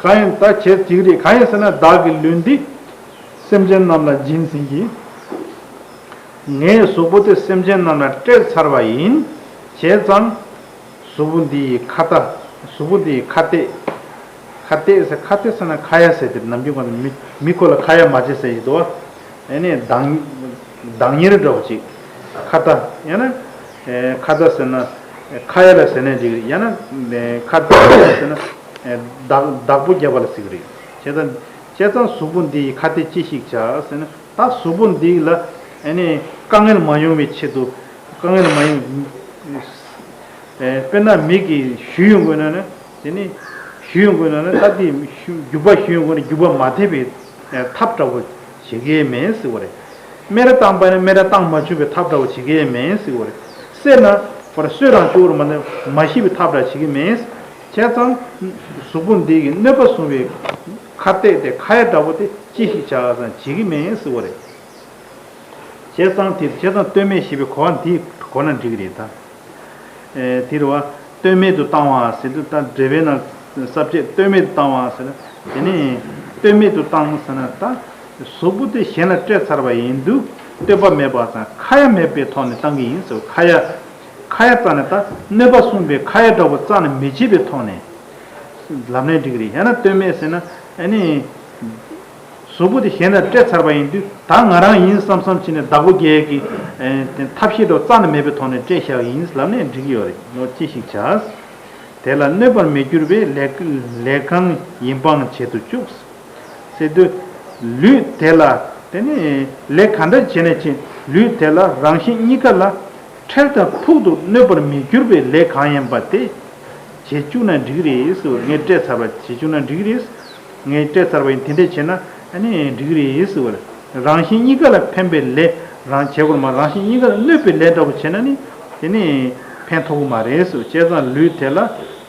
གང་ཡིན་ད་བྱེད་ཅིག་རེད། གང་ཡིན་ཟེར་ན་བདག་གི་ལུས་འདི་སེམས་ཅན་རྣམས་ལ་སྦྱིན་ཟིན་གྱིས། ངའི་གཟུགས་པོ་དེ་སེམས་ཅན་རྣམས་ལ་སྤྲད་ཚར་བ་ཡིན། བྱས་ཙང་། གཟུགས་པོ་འདིའི་ཁ་ཏ། གཟུགས་པོ་འདིའི་ཁ་གཏད། ཁ་གཏད་ཟེར། ཁ་གཏད་ཟེར་ན་ཁ་ཡ་ཟེར་དེ་ནམ་རྒྱུན་གང་དུ་མི་མི་ཁོ་ལ་ཁ་ཡ་མ་བྱེད་ཟེར་ཡི་དོ། ཨེ་ནས་བདག་བདག་གཉེར་འདྲ་བོ་ཅིག་ཁ་ཏ་ཡང་ན་ཁ་ཏ་ཟེར་ན་ཁ་ཡ་ལ་ཟེར་ནའི་འགྲིག་རེད། ཡང་ན་ཁ་ཏ་ཟེར་ན་བདག་བདག་པོ་རྒྱབ་པ་ལ་ཟེར་གི་རེད། བྱས་ཙང་བྱས་ཙང་གཟུགས་པོ་འདི་ཡི་ཁ་ཏས་ཅི་ཞིག་བྱ་ཟེར་ན། ད་གཟུགས་པོ་འདི་ལ་ཨ་ནི་དཀའ་ངལ་མ་ཡོང་བའི་ཆེད་དུ། དཀའ་ངལ་མ་ཡོང་། ཨེ། དཔེར་ན་མིག་གིས་ཞུ་ཡོང་དགོས་ན་ནི། དེ་ནི་ཞུ་ཡོང་དགོས་ན་ནི། ད་དེ་ཞུ་རྒྱུག་པ་ཞུ་ཡོང་དགོས་ན་རྒྱུག་པ་མ་ཐེབས་པའི་ཨེ་ཐབས་འདྲ་བོ་བྱེད་ཀྱི་མེད་ཟེར་བ་རེད། སྨན་ར་བཏང་པ་ནི་སྨན་ར་བཏང་མ་བཅུག་པའི་ཐབས་འདྲ་བོ་བྱེད་ཀྱི་མེད་ཟེར་བ་རེད། བསད་ན་པར་གསོད་རང་བཅུག་རུ་མ་ནི་མ་ཤི་བའི་ཐབས་འདྲ་བྱེད་ཀྱི་མེད། བྱས་ཙང་གཟུགས་པོ་འདི་གི་གནོད་པ་བཟུང་བའི་ཁ་གཏད་དེ་ཁ་ཡ་འདྲ་བོ་དེ་ཅི་ཞིག་བྱ་ཙང་བྱེད་ཀྱི་མེད་ཟེར་བ་རེད། བྱས་ཙང་དེ་བྱས་ཙང་ལྟོས་མེད་ཞེས་པའི་གོ་བ་འདི་གོ་ན་འགྲིག་གི་རེད་ད། ཨེ། དེ་རེད་བ། ལྟོས་མེད་དུ་བཏང་བ་ཟེར་དུས་ད་འགྲེལ་པའི་ནང་ས་བཅད་ལྟོས་མེད་དུ་བཏང་བ་ཟེར་ན། དེ་ནི་ལྟོས་མེད་དུ་བཏང་ཟེར་ན་ད་གཟུགས་པོ་དེ་གཞན་ལ་སྤྲད་ཚར་བ་ཡིན་དུས་ལྟོས་པ་མེད་པ་དང་ཁ་ཡ་མེད་པའི་ཐོག་ནས་བཏང་གི་ཡིན་ཟེར། ཁ་ཡ་ཁ་ཡ་རྩ་ནས་ད་གནོད་པ་བསྲུངས་པའི་ཁ་ཡ་འདྲ་བོ་རྩ་ནས་མི་བྱེད་པའི་ཐོག་ནས་ལབ་ནའི་འགྲིག་གི་རེད། ཡང་ན་ལྟོས་མེད་ཟེར་ན་ཨ་ནི། གཟུགས་པོ་དེ་གཞན་ལ་སྤྲད་ཚར་བ་ཡིན་དུས་ད་ང་རང་ཡིན་བསམ་བསམ་བྱས་ནས་བདག་པོ་རྒྱག་གི་ཨེ་ཐབས་ཤེས་འདྲ་བོ་རྩ་ནས་མེད་པའི་ཐོག་ནས་སྤྲད་བཞག་ཡིན་ལབ་ནའི་འགྲིག་གི་ཡོད་རེད། ལོ་ཅི་ཞིག་བྱ། དེ་ལ་གནོད་པར་མི་འགྱུར་བའི་ལས་ལས་གང་ཡིན་པའང་བྱེད་དུ་བཅུག་ཟེར་དུས། ལུས་དེ་ལ་དེ་ནི་ལས་ག་འདྲ་བྱས་ནས་ཅི། ལུས་དེ་ལ་རང་གཞན་གཉིས་ཀ་ལ་འཕྲལ་དང་ཕུག་ཏུ་གནོད་པར་མི་འགྱུར་བའི་ལས་གང་ཡིན་པ་དེ་བྱེད་བཅུག་ན་འགྲིག་གི་རེད་ཟེར། ངས་སྤྲད་ཚར་བ་བྱེད་བཅུག་ན་འགྲིག་གི་རེད། ངས་སྤྲད་ཚར་བ་ཡིན། དེ་འདྲས་བྱས་ན་ཨ་ནི་འགྲིག་གི་རེད་ཟེར་བ་རེད། རང་གཞན་གཉིས་ཀ་ལ་ཕན་པའི་ལས་རང་བྱེད་དགོས་མ། རང་གཞན་གཉིས་ཀ་ལ་གནོད་པའི་ལས་འདྲ་བོ་བྱས་ན་ནི་དེ་ནི་ཕན་ཐོགས་ཀྱི་མ་རེད་ཟེར། བྱས་ཙང་ལུས་དེ་ལ་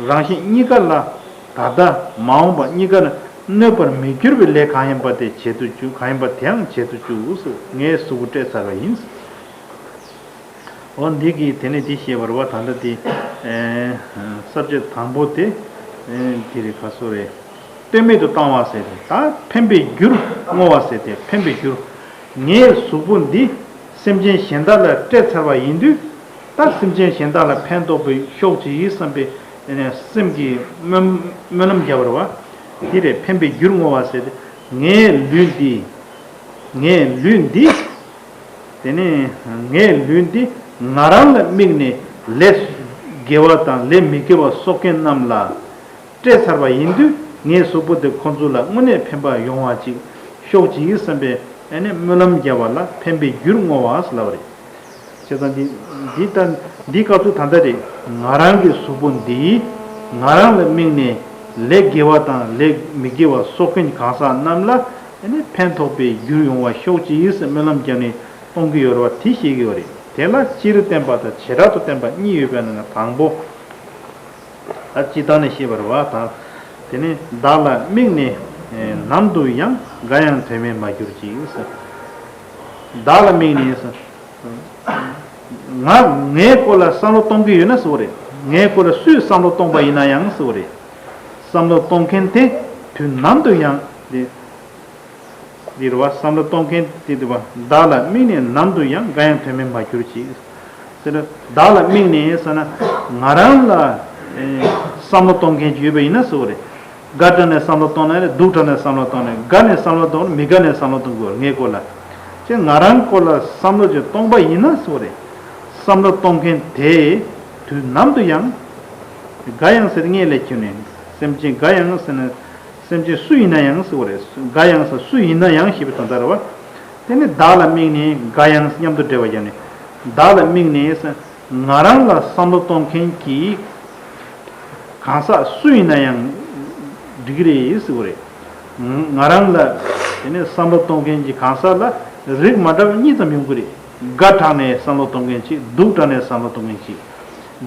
རང་གཞན་གཉིས་ཀ་ལ་ད་ལྟ་མ་འོངས་པ་གཉིས་ཀ་ལ་གནོད་པར་མི་འགྱུར་བའི་ལས་གང་ཡིན་པ་དེ་བྱེད་དུ་བཅུག་གང་ཡིན་པ་དེའང་བྱེད་དུ་བཅུག་ཟེར། ངས་གཟུགས་པོ་སྤྲད་ཚར་བ་ཡིན་ཟེར། འོ་འདི་གིས་དེ་ནས་འདི་བཤད་པ་རེད་བ། ད་ལྟ་དེ་ཨེ་ས་བཅད་དང་པོ་དེ་ཨེ་འདི་རེད། ག་སོ་རེད། ལྟོས་མེད་དུ་བཏང་བ་ཟེར་ཏེ། ད་ཕན་པའི་རྒྱུར་བསྔོ་བ་ཟེར་ཏེ། ཕན་པའི་རྒྱུར། ངའི་གཟུགས་པོ་འདི་སེམས་ཅན་གཞན་དག་ལ་སྤྲད་ཚར་བ་ཡིན་དུས། ད་སེམས་ཅན་གཞན་དག་ལ་ཕན་ཐོགས་པའི་ཤོག་ཅིག་བསམ་པའི་ཨེ་ནས་སེམས་ཀྱི་སྨོན་སྨོན་ལམ་བརྒྱབ་པ་རེད་བ། འདི་རེད། ཕན་པའི་རྒྱུར་བསྔོ་བ་ཟེར་ཏེ། ངའི་ལུས་འདི། ངའི་ལུས་འདི། དེ་ནས་ངའི་ལུས་འདི་ང་རང་ལ་དམིགས་ནས་ལས་དགེ་བ་དང་ལས་མི་དགེ་བ་གསོག་མཁན་རྣམས་ལ་སྤྲད་ཚར་བ་ཡིན་དུས། ངའི་གཟུགས་པོ་དེ་ཁོ་ཚོ་ལ་དངོས་གནས་ཕན་པ་ཡོང་བ་ཅིག་ཤོག་ཅིག་བསམ་པའི་ཨ་ནི་སྨོན་ལམ་བརྒྱབ་པ་ལ་ཕན་པའི་རྒྱུར་བསྔོ་བ་ཟེར་ལབ་པ་རེད། བྱས་ཙང་འདི་འདི་ལྟ་འདི་སྐབས་སུ་ད་ལྟ་རེད། ང་རང་གི་གཟུགས་པོ་འདི་ང་རང་ལ་དམིགས་ནས་ལས་དགེ་བ་དང་ལས་མི་དགེ་བ་གསོག་མཁན་གང་ཟག་རྣམས་ལ་ཨ་ནི་ཕན་ཐོགས་པའི་རྒྱུར་ཡོང་བ་ཤོག་ཅིག་ཟེར་སྨོན་ལམ་བརྒྱབ་ནས་གཏོང་གི་ཡོད་རེད་བ། དེ་ཤེས་ཀྱི་ཡོད་རེད། དེ་ལ་སྤྱིར་བསྟན་པ་དང་བྱེ་བྲག་ཏུ་བསྟན་པ་གཉིས་ཡོད་པའི་ནང་ནས་དང་པོ། ད་སྤྱིར་བཏང་ནས་བཤད་པ་རེད་བ། ད་དེ་ནི་བདག་ལ་དམིགས་ནས་ནམ་དུ་ཡང་འགའ་ཡང་དོན་མེད་མ་གྱུར་ཅིག་ཟེར། བདག་ལ་དམིགས་ནས་ཟེར། ང་ངའི་སྐོར་ལ་བསམ་བློ་གཏོང་གི་ཡོད་ན་ཟེར་བ་རེད། ངའི་སྐོར་ལ་སུས་བསམ་བློ་གཏོང་པ་ཡིན་ན་ཡང་ཟེར་བ་རེད། བསམ་བློ་གཏོང་མཁན་དེ་དུས་ནམ་དུ་ཡང་དེ། འདི་རུ་བ་བསམ་བློ་གཏོང་མཁན་དེ་དུ་བ་བདག་ལ་དམིགས་ནས་ནམ་དུ་ཡང་འགའ་ཡང་དོན་མེད་མ་གྱུར་ཅིག་ཟེར། བདག་ལ་དམིགས་ནས་ཟེར་ན་ང་རང་ལ་ཨེ་བསམ་བློ་གཏོང་མཁན་ཅིག་ཡོད་པ་ཡིན་ན་ཟེར་བ་རེད། དགའ་དྲགས་ནས་བསམ་བློ་གཏོང་ན་རེད། སྡུག་དྲགས་ནས་བསམ་བློ་གཏོང་ན་རེད། དགའ་ནས་བསམ་བློ་གཏོང་ན་མི་དགའ་ནས་བསམ་བློ་གཏོང་དགོས་ངའི་སྐོར་ལ། ཅེས་ང་རང་སྐོར་ལ་བསམ་བློ་ཅིག་གཏོང་པ་ཡིན་ན་ཟེར་བ་རེད། བསམ་བློ་གཏོང་མཁན་དེ་དུས་ནམ་དུ་ཡང་འགའ་ཡང་ཟེར་ངས་ལས་ཁྱོད་ནས་སེམས་ཅན་འགའ་ཡང་ཟེར་ན། སེམས་ཅན་སུ་ཡིན་ན་ཡང་ཟེར་བ་རེད། འགའ་ཡང་ཟེར་སུ་ཡིན་ན་ཡང་ཞེས་པའི་དོན་དག་རེད་བ། དེ་ནི་བདག་ལ་དམིགས་ནས་འགའ་ཡང་མཉམ་དུ་འབྲེལ་བ་བརྒྱབ་ནས། བདག་ལ་དམིགས་ནས་ཟེར་ང་རང་ལ་བསམ་བློ་གཏོང་མཁན་གྱི་གང་ཟག་སུ་ཡིན་ན་ཡང་འགྲིག་གི་རེད་ཟེར་བ་རེད། ང་རང་ལ་དེ་ནས་བསམ་བློ་གཏོང་མཁན་གྱི་གང་ཟག་ལ་རིགས་མ་འདྲ་བ་གཉིས་ཙམ་ཡོང་གི་རེད། དགའ་དྲགས་ནས་བསམ་བློ་གཏོང་མཁན་གཅིག་སྡུག་དྲགས་ནས་བསམ་བློ་གཏོང་མཁན་གཅིག་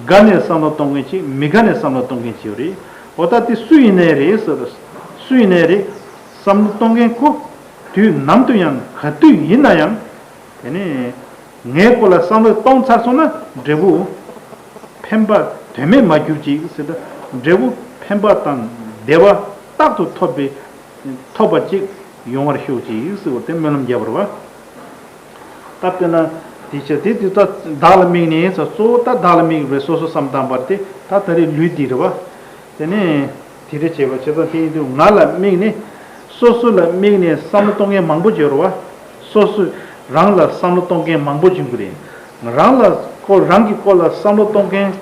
དགའ་ནས་བསམ་བློ་གཏོང་མཁན་གཅིག་མི་དགའ་ནས་བསམ་བློ་གཏོང་མཁན་གཅིག་ཡོད་རེད། འོ་ད་དེ་སུ་ཡིན་ནའི་རེད་ཟེར། སུ་ཡིན་ནའི་རེད། བསམ་བློ་གཏོང་མཁན་ཁོ་དུས་ནམ་དུ་ཡང་ག་དུས་ཡིན་ན་ཡང་དེ་ནས་ངའི་སྐོར་ལ་བསམ་བློ་གཏོང་ཚར་སོང་ན་འབྲས་བུ་ཕན་པ་དོན་མེད་མ་གྱུར་ཅིག་ཟེར། ད་འབྲས་བུ་ཕན་པ་དང་བདེ་བ་རྟག་ཏུ་ཐོབ་པའི་ཐོབ་པ་ཅིག་ཡོང་བར་ཤོག་ཅིག་ཟེར་བ་དེ་སྨོན་ལམ་བརྒྱབ་པ་རེད་བ། ད་དཔེར་ན་དེ་ཆ་དེ་དུས་ད་བདག་ལ་དམིགས་ནས་ཟེར། གཙོ་བོ་ད་བདག་ལ་དམིགས་པའི་སོ་སོ་བསམ་བཏང་བར་དེ་ད་ད་རེས་ལུས་འདི་རེད་བ། དེ་ནས་དེ་རེ་བྱས་པ་བྱས་ཙང་དེ་ཡིན་དུས་ང་ལ་དམིགས་ནས་སོ་སོ་ལ་དམིགས་ནས་བསམ་བློ་གཏོང་མཁན་མང་པོ་ཡོད་རེད་བ། སོ་སོ་རང་ལ་བསམ་བློ་གཏོང་མཁན་མང་པོ་ཡོང་གི་རེད། རང་ལ་སྐོར་རང་གི་སྐོར་ལ་བསམ་བློ་གཏོང་མཁན་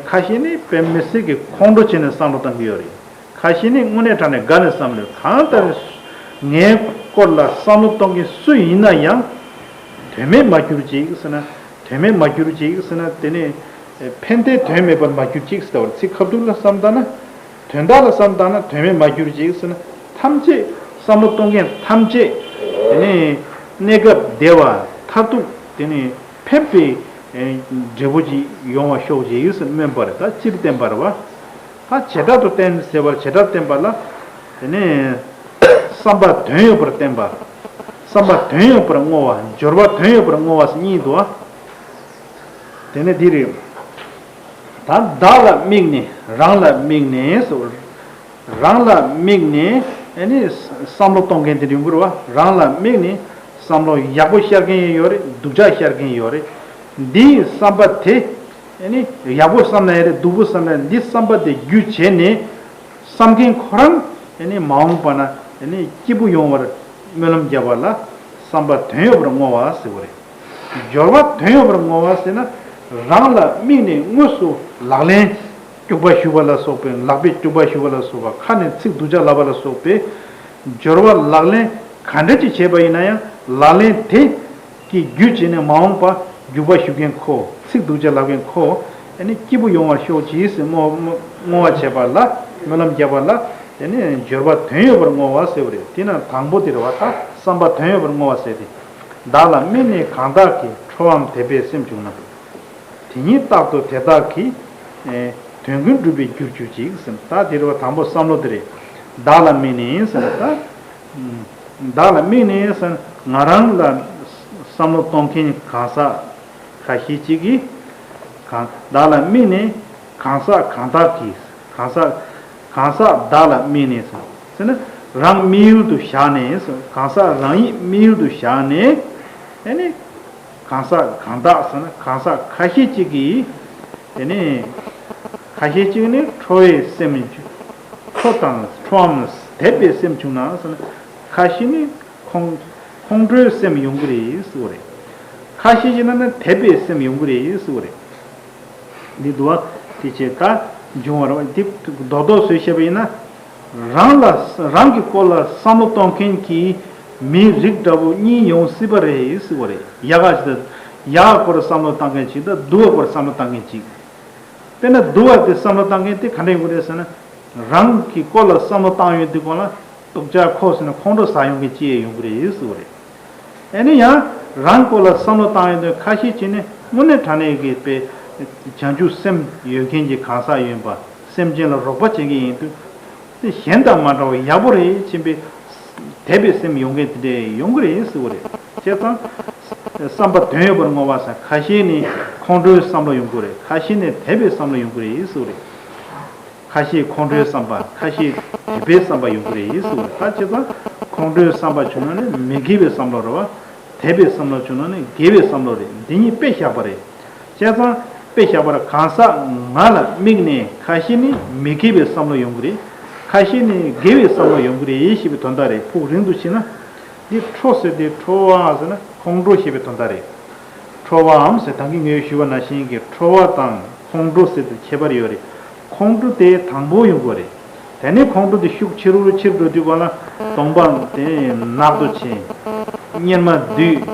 ཁ་ཤས་ནི་དཔེ་མི་སྲིད་ཀྱི་ཁོང་ཁྲོ་བྱས་ནས་བསམ་བློ་གཏོང་གི་ཡོད་རེད། ཁ་ཤས་ནི་དངོས་གནས་དྲང་གནས་དགའ་ནས་བསམ་བློ་གང་ལྟར་ངའི་སྐོར་ལ་བསམ་བློ་གཏོང་མཁན་སུ་ཡིན་ན་ཡང་དོན་མེད་མ་གྱུར་ཅིག་ཟེར་ན། དོན་མེད་མ་གྱུར་ཅིག་ཟེར་ན་དེ་ནི་ཕན་བདེ་དོན་མེད་པར་མ་གྱུར་ཅིག་ཟེར་བ་ཚིག་ཁ་ཐུག་ལ་བསམ་བཏང་ན། དོན་དག་ལ་བསམ་བཏང་ན་དོན་མེད་མ་གྱུར་ཅིག་ཟེར་ན། ཐམས་ཅད་བསམ་བློ་གཏོང་མཁན་ཐམས་ཅད་དེ་ནི་གནས་སྐབས་བདེ་བ་མཐར་ཐུག་དེ་ནི་ཕན་པའི་འབྲས་བུ་ཅིག་ཡོང་བ་ཤོག་ཅིག་ཟེར་སྨོན་པ་རེད། ད་སྤྱིར་བསྟན་པ་རེད་བ། ད་བྱེ་བྲག་ཏུ་བསྟན་ཟེར་བར་བྱེ་བྲག་བསྟན་པ་ལ་དེ་ནི་བསམ་པ་དོན་ཡོད་པར་བསྟན་པ། བསམ་པ་དོན་ཡོད་པར་བསྔོ་བ། སྦྱོར་བ་དོན་ཡོད་པར་བསྔོ་བ་ཟེར་གཉིས་འདུག་བ། དེ་ནི་འདི་རེད། ད་བདག་ལ་དམིགས་ནས་རང་ལ་དམིགས་ནས་སོ། རང་ལ་དམིགས་ནས་ཨ་ནི་བསམ་བློ་གཏོང་མཁན་དེ་ཡོང་གི་རེད་བ། རང་ལ་དམིགས་ནས་བསམ་བློ་ཡག་པོ་ཤར་མཁན་ཡོད་རེད། སྡུག་ཅག་ཤར་མཁན་ཡོད་རེད། འདིའི་བསམ་པ་དེ་ཨ་ནི་ཡག་པོ་བསམ་ན་ཡང་རེད། སྡུག་པོ་བསམ་ན་ཡང་འདི་བསམ་པ་དེ་རྒྱུ་བྱས་ནས་བསམ་མཁན་ཁོ་རང་ཨ་ནི་མ་འོངས་པ་ན་ཨ་ནི་སྐྱིད་པོ་ཡོང་བར་སྨོན་ལམ་བརྒྱབ་པ་ལ་བསམ་པ་དོན་ཡོད་པར་བསྔོ་བ་ཟེར་བ་རེད། སྦྱོར་བ་དོན་ཡོད་པར་བསྔོ་བ་ཟེར་ན། རང་ལ་དམིགས་ནས་དངོས་སུ་ལག་ལེན་སྐྱུག་པ་ཞུ་བ་ལ་སོགས་པའི། ལག་པས་སྐྱུག་པ་ཞུ་བ་ལ་སོགས་པ། ཁ་ནས་ཚིག་སྡུག་ཅག་ལབ་པ་ལ་སོགས་པའི་སྦྱོར་བ་ལག་ལེན་ག་འདྲ་ཅིག་བྱས་པ་ཡིན་ན་ཡང་། ལག་ལེན་དེ་གི་རྒྱུ་བྱས་ནས་མ་འོངས་པ་སྐྱུག་པ་ཞུ་མཁན་ཁོ། ཚིག་སྡུག་ཅག་ལབ་མཁན་ཁོ་ཨ་ནི་སྐྱིད་པོ་ཡོང་བར་ཤོག་ཅིག་ཟེར་བསྔོ་བ་བྱས་པ་ལ། སྨོན་ལམ་བརྒྱབ་པ་ལ། དེ་ནས་སྦྱོར་བ་དོན་ཡོད་པར་བསྔོ་བ་ཟེར་བ་རེད། དེ་ན་དང་པོ་དེ་རེད་བ། ད་བསམ་པ་དོན་ཡོད་པར་བསྔོ་བ་ཟེར་ཏེ། བདག་ལ་དམིགས་ནས་གང་དག་གིས། ཁྲོ་བའམ་དད་པའི་སེམས་བྱུང་ན། དེ་ཉིད་རྟག་ཏུ་དེ་དག་གི་དོན་ཀུན་འགྲུབ་པའི་རྒྱུར་གྱུར་ཅིག་ཟེར། ད་དེ་རེད་བ། དང་པོ་བསམ་བློ་དེ་རེད། བདག་ལ་དམིགས་ནས་ཟེར་ན། ད་བདག་ལ་དམིགས་ནས་ཟེར་ན་ང་རང་ལ་བསམ་བློ་གཏོང་མཁན་གང་ཟག་ཁ་ཤས་ཅིག་གིས་གང་བདག་ལ་དམིགས་ནས་གང་ཟག་གང་དག་གིས། གང་ཟག་གང་ཟག་བདག་ལ་དམིགས་ནས་ཟེར་ན། རང་དམིགས་ཡུལ་དུ་བཞག་ནས་ཟེར། གང་ཟག་རང་ཉིད་དམིགས་ཡུལ་དུ་བཞག་ནས། ཨ་ནི་གང་ཟག་གང་དག་ཟེར་ན། གང་ཟག་ཁ་ཤས་ཅིག་གིས་དེ་ནས་ཁ་ཤས་ཅིག་ནི་ཁྲོ་བའི་སེམས། ཁྲོ་དང་ཁྲོའམ་དད་པའི་སེམས་བྱུང་ན་ཟེར་ན། ཁ་ཤས་ནི་ཁོང་ཁོང་ཁྲོའི་སེམས་ཡོང་གི་རེད་ཟེར་བ་རེད། ཁ་ཤས་ཅིག་ན་ནི་དད་པའི་སེམས་ཡོང་གི་རེད་ཟེར་བ་རེད། འདི་འདུག་བ། དེ་བྱས་ད་འབྱུང་བ་རེད་བ། འདི་རྡོག་རྡོག་བཟོས་བཤད་པ་ཡིན་ན། རང་ལ་རང་གི་སྐོར་ལ་བསམ་བློ་གཏོང་མཁན་གྱི་མིའི་རིགས་འདྲ་བོ་གཉིས་ཡོང་སྲིད་པ་རེད་ཟེར་བ་རེད། ཡག་ག་ཅིག་དང་ཡག་སྐོར་བསམ་བློ་གཏོང་མཁན་ཅིག་དང་སྡུག་པའི་སྐོར་བསམ་བློ་གཏོང་མཁན་ཅིག་དཔེར་ན་སྡུག་པ་དེ་བསམ་བློ་གཏོང་མཁན་དེ་ག་འདྲ་ཡོང་གི་རེད་ཟེར་ན། རང་གི་སྐོར་ལ་བསམ་བློ་བཏང་ཡོང་དུས་སྒང་ལ་སྡུག་ཅག་ཁོ་ཟེར་ན་ཁོང་ཁྲོ་ཟ་ཡོང་མཁན་ཅིག་ཡོང་གི་རེད་ཟེར་བ་རེད། ཨ་ནི་ཡང་རང་སྐོར་ལ་བསམ་བློ་བཏང་ཡོང་དུས་ཁ་ཤས་ཅིག་ནི་དངོས་གནས་དྲང་གནས་ཀྱི་དཔེ་བྱང་ཆུབ་སེམས་ཡོད་མཁན་གྱི་གང་ཟག་ཡིན་པ། སེམས་ཅན་ལ་རོགས་པ་བྱེད་མཁན་ཡིན་དུས། དེ་གཞན་དང་མ་འདྲ་བ་ཡག་པོ་རེད་ཅེས་པའི་དད་པའི་སེམས་ཡོང་མཁན་དེ་འདྲས་ཡོང་གི་རེད་ཟེར་བ་རེད། བྱས་ཙང་། བསམ་པ་དོན་ཡོད་པར་བསྔོ་བ་ཟེར། ཁ་ཤས་ནི་ཁོང་ཁྲོའི་བསམ་བློ་ཡོང་གི་རེད། ཁ་ཤས་ནི་དད་པའི་བསམ་བློ་ཡོང་གི་རེད་ཟེར་བ་རེད། ཁ་ཤས་ཁོང་ཁྲོའི་བསམ་པ། ཁ་ཤས་དད་པའི་བསམ་པ་ཡོང་གི་རེད་ཟེར་བ་རེད། ད་བྱས་ཙང་ཁོང་ཁྲོའི་བསམ་པ་བྱུང་ན་ནི་མི་དགེ་བའི་བསམ་བློ་རེད་བ། དད་པའི་བསམ་བློ་བྱུང་ན་ནི་དགེ་བའི་བསམ་བློ་རེད། འདི་གཉིས་དཔེ་བཞག་པ་རེད། བྱས་ཙང་དཔེ་བཞག་པར་གང་ཟག་ང་ལ་དམིགས་ནས་ཁ་ཤས་ནི་མི་དགེ་བའི་བསམ་བློ་ཡོང་གི་རེད། ཁ་ཤས་ནི་དགེ་བའི་བསམ་བློ་ཡོང་གི་རེད་ཞེས་པའི་དོན་དག་རེད། ཕུགས་རིང་དུ་ཕྱིན་ན། འདི་ཁྲོ་ཟེར་དེ་ཁྲོ་བ་ཟེར་ན་ཁོང་ཁྲོ་ཞེས་པའི་དོན་དག་རེད། ཁྲོ་བའམ་ཟེར་ད་གིན་ངས་ཞུས་པ་ནང་བཞིན་གྱི་ཁྲོ་བ་དང་ཁོང་ཁྲོ་ཟེར་དེ་ཁྱད་པར་ཡོད་རེད། ཁོང་ཁྲོ་དེ་དང་པོ་ཡོང་དགོས་རེད། དེ་ནས་ཁོང་ཁྲོ་དེ་ཤུགས་ཆེ་རུ་ཆེ་རུ་འགྲོ་དུས་སྒང་ལ་གདོང་པ་དེ་ནག་ཏུ་ཕྱིན། གཉེར་མ་བསྡུས།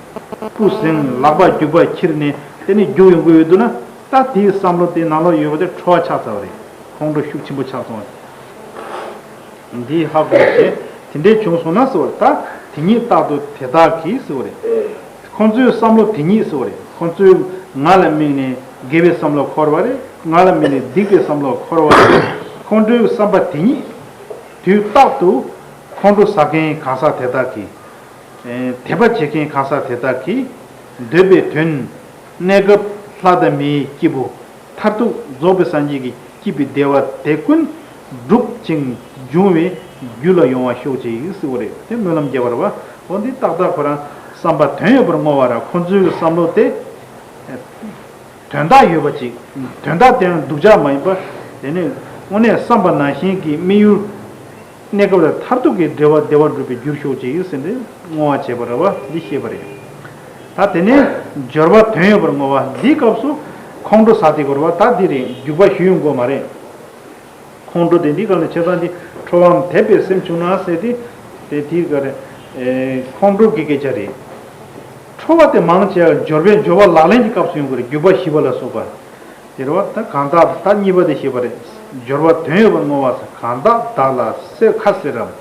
སྤུ་ཟིང་། ལག་པ་རྒྱུག་པ་ཁྱེར་ནས་དེ་ནས་རྒྱུག་ཡོང་གི་ཡོད་འདུག་ན། ད་དེའི་བསམ་བློ་དེ་ནང་ལོགས་ཡོད་པ་དེ་ཁྲོ་བ་ཆགས་ཚར་བ་རེད། ཁོང་ཁྲོ་ཤུགས་ཆེན་པོ་ཆགས་སོང་བ་རེད། འདི་ཧ་གོ་བྱས། དེ་འདྲའི་བྱུང་སོང་ན་ཟེར་བ་ད་དེ་ཉིད་རྟག་ཏུ་དེ་དག་གིས་ཟེར་བ་རེད། ཁོང་ཚོའི་བསམ་བློ་དེ་ཉིད་ཟེར་བ་རེད། ཁོང་ཚོའི་ང་ལ་དམིགས་ནས་དགེ་བའི་བསམ་བློ་འཁོར་བ་རེད། ང་ལ་དམིགས་ནས་སྡིག་པའི་བསམ་བློ་འཁོར་བ་རེད། ཁོང་ཚོའི་བསམ་པ་དེ་ཉིད་དུས་རྟག་ཏུ་ཁོང་ཁྲོ་ཟ་མཁན་གང་ཟག་དེ་དག་གིས། དད་པ་བྱེད་མཁན་གང་ཟག་དེ་དག་གིས་འདོད་པའི་དོན། གནས་སྐབས་ལྷ་དང་མིའི་སྐྱེས་བུ། མཐར་ཐུག་རྫོགས་པའི་སངས་རྒྱས་ཀྱི་སྐྱིད་པའི་བདེ་བ་དེ་ཀུན་འགྲུབ་ཅིང་འབྱུང་བའི་རྒྱུ་ལ་ཡོང་བར་ཤོག་ཅིག་ཟེར་བ་རེད། དེ་སྨོན་ལམ་རྒྱབ་པ་རེད་བ། འོ་འདི་ཏག་ཏག་ཁོ་རང་བསམ་པ་དོན་ཡོད་པར་བསྔོ་བ་ར། ཁོ་ཚོའི་བསམ་བློ་དེ་དོན་དག་ཡོད་པ་ཅིག་དོན་དག་དེ་ཡང་སྡུག་ཅག་མ་ཡིན་པ། དེ་ནི་དངོས་གནས་བསམ་པ་ནང་བཞིན་གྱི་དམིགས་ཡུལ། གནས་སྐབས་ལ་མཐར་ཐུག་གི་འབྲེལ་བ་བདེ་བར་འགྲུབ་པའི་རྒྱུར་ཤོག་ཅིག་ཟེར་ནས་བསྔོ་བ་བྱས་པ་རེད་བ། འདི་ཤེས་པ་རེད། ད་དེ་ནས་སྦྱོར་བ་དོན་ཡོད་པར་བསྔོ་བ་འདིའི་སྐབས་སུ་ཁོང་ཁྲོ་ཟ་དེ་དགོས་རེད་བ། ད་འདི་རེད། རྒྱུག་པ་ཞུ་ཡོང་དགོས་མ་རེད། ཁོང་ཁྲོ་དེ་འདི་གང་ནས་བྱས་ཙང་འདི་ཁྲོ་བའམ་དད་པའི་སེམས་བྱུང་ན་ཟེར་ཏེ། དེ་དེའི་ག་རེ། ཨེ། ཁོང་ཁྲོ་གི་སྐད་ཆ་རེད། ཁྲོ་བ་དེ་མང་ཆེ་བ་སྦྱོར་བའི་སྦྱོར་བ་ལག་ལེན་གྱི་སྐབས་སུ་ཡོང་གི་རེད། རྒྱུག་པ་ཞུས་པ་ལ་སོགས་པ། དེ་རེད་བ། ད་གང་དག་ད་གཉིས་པ་དེ་ཞེས་པ་རེད། སྦྱོར་བ་དོན་ཡོད་པར་བསྔོ་བ་ཟེར། གང་དག་བདག་ལ་སེར་ཁ་ཟེར་རམ།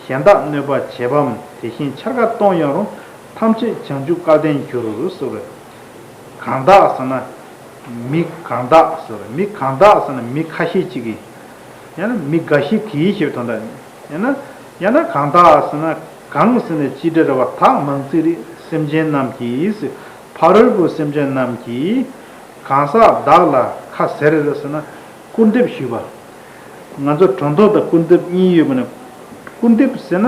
གཞན་དག་གནོད་པ་བྱེད་པའམ། དེ་བཞིན་འཕྱར་ཀ་གཏོང་ཡང་རུང་། ཐམས་ཅད་བྱང་ཆུབ་སྐལ་ལྡན་འགྱུར་ཟེར་བ་རེད། གང་དག་ཟེར་ན། མི་གང་དག་ཟེར་བ་རེད། མི་གང་དག་ཟེར་ན་མི་ཁ་ཤས་ཅིག་གིས། ཡང་ན་མི་འགའ་ཞིག་གིས་ཞེས་པའི་དོན་དག་ཡིན། ཡང་ན་ཡང་ན་གང་དག་ཟེར་ན། གང་ཟེར་ན་ཅི་འདྲ་རེད་བ། དག་མང་ཚིག་རེད། སེམས་ཅན་རྣམས་ཀྱིས། ཕ་རོལ་པོ་སེམས་ཅན་རྣམས་ཀྱིས། གང་ཟག་བདག་ལ་ཁ་ཟེར་ཟེར་ན། སྐུར་འདེབས་ཞུས་པ། ང་ཚོ་སྒྲོ་འདོགས་དང་སྐུར་འདེབས་གཉིས་ཡོད་པ་ནི། སྐུར་འདེབས་ཟེར་ན།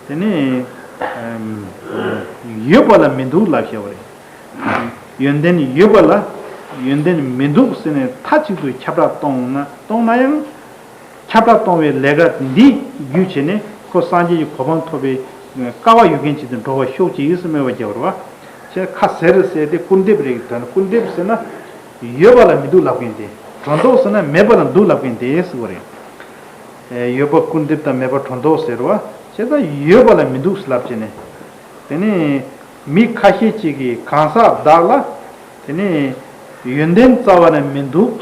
དེ་ནི། ཨམ། ཡོད་པ་ལ་མི་འདུག་ལབ་བཤད་པ་རེད། ཡོན་ཏན་ཡོད་པ་ལ་ཡོན་ཏན་མི་འདུག་ཟེར་ནས་མཐའ་གཅིག་ཏུ་ཁྱབ་བསྒྲགས་གཏོང་ན་གཏོང་ན་ཡང་། ཁྱབ་བསྒྲགས་གཏོང་བའི་ལས་ཀ་འདི་བརྒྱུད་བྱས་ནས་ཁོ་སངས་རྒྱས་ཀྱི་གོ་འཕང་ཐོབ་པའི་སྐལ་བ་ཡོད་མཁན་ཅིག་ཏུ་འགྲོ་བར་ཤོག་ཅིག་ཟེར་སྨོན་པ་རྒྱག་པ་རེད་བ། ཁྱེད་ཁ་ཟེར་ཟེར་ཏེ་སྐུར་འདེབས་རེད། དོན་སྐུར་འདེབས་ཟེར་ན། ཡོད་པ་ལ་མི་འདུག་ལབ་མཁན་དེ། སྒྲོ་འདོགས་ཟེར་ན་མེད་པ་ལ་འདུག་ལབ་མཁན་དེ་ཟེར་བ་རེད། ཨེ། ཡོད་པ་སྐུར་འདེབས་དང་མེད་པ་སྒྲོ་འདོགས་ཟེར་བ། བྱས་ཙང་ཡོད་པ་ལ་མི་འདུག་ལབ་བྱས་ནས། དེ་ནས་མི་ཁ་ཤས་ཅིག་གིས་གང་ཟག་བདག་ལ། དེ་ནས་ཡོན་ཏན་རྩ་བ་ནས་མི་འདུག་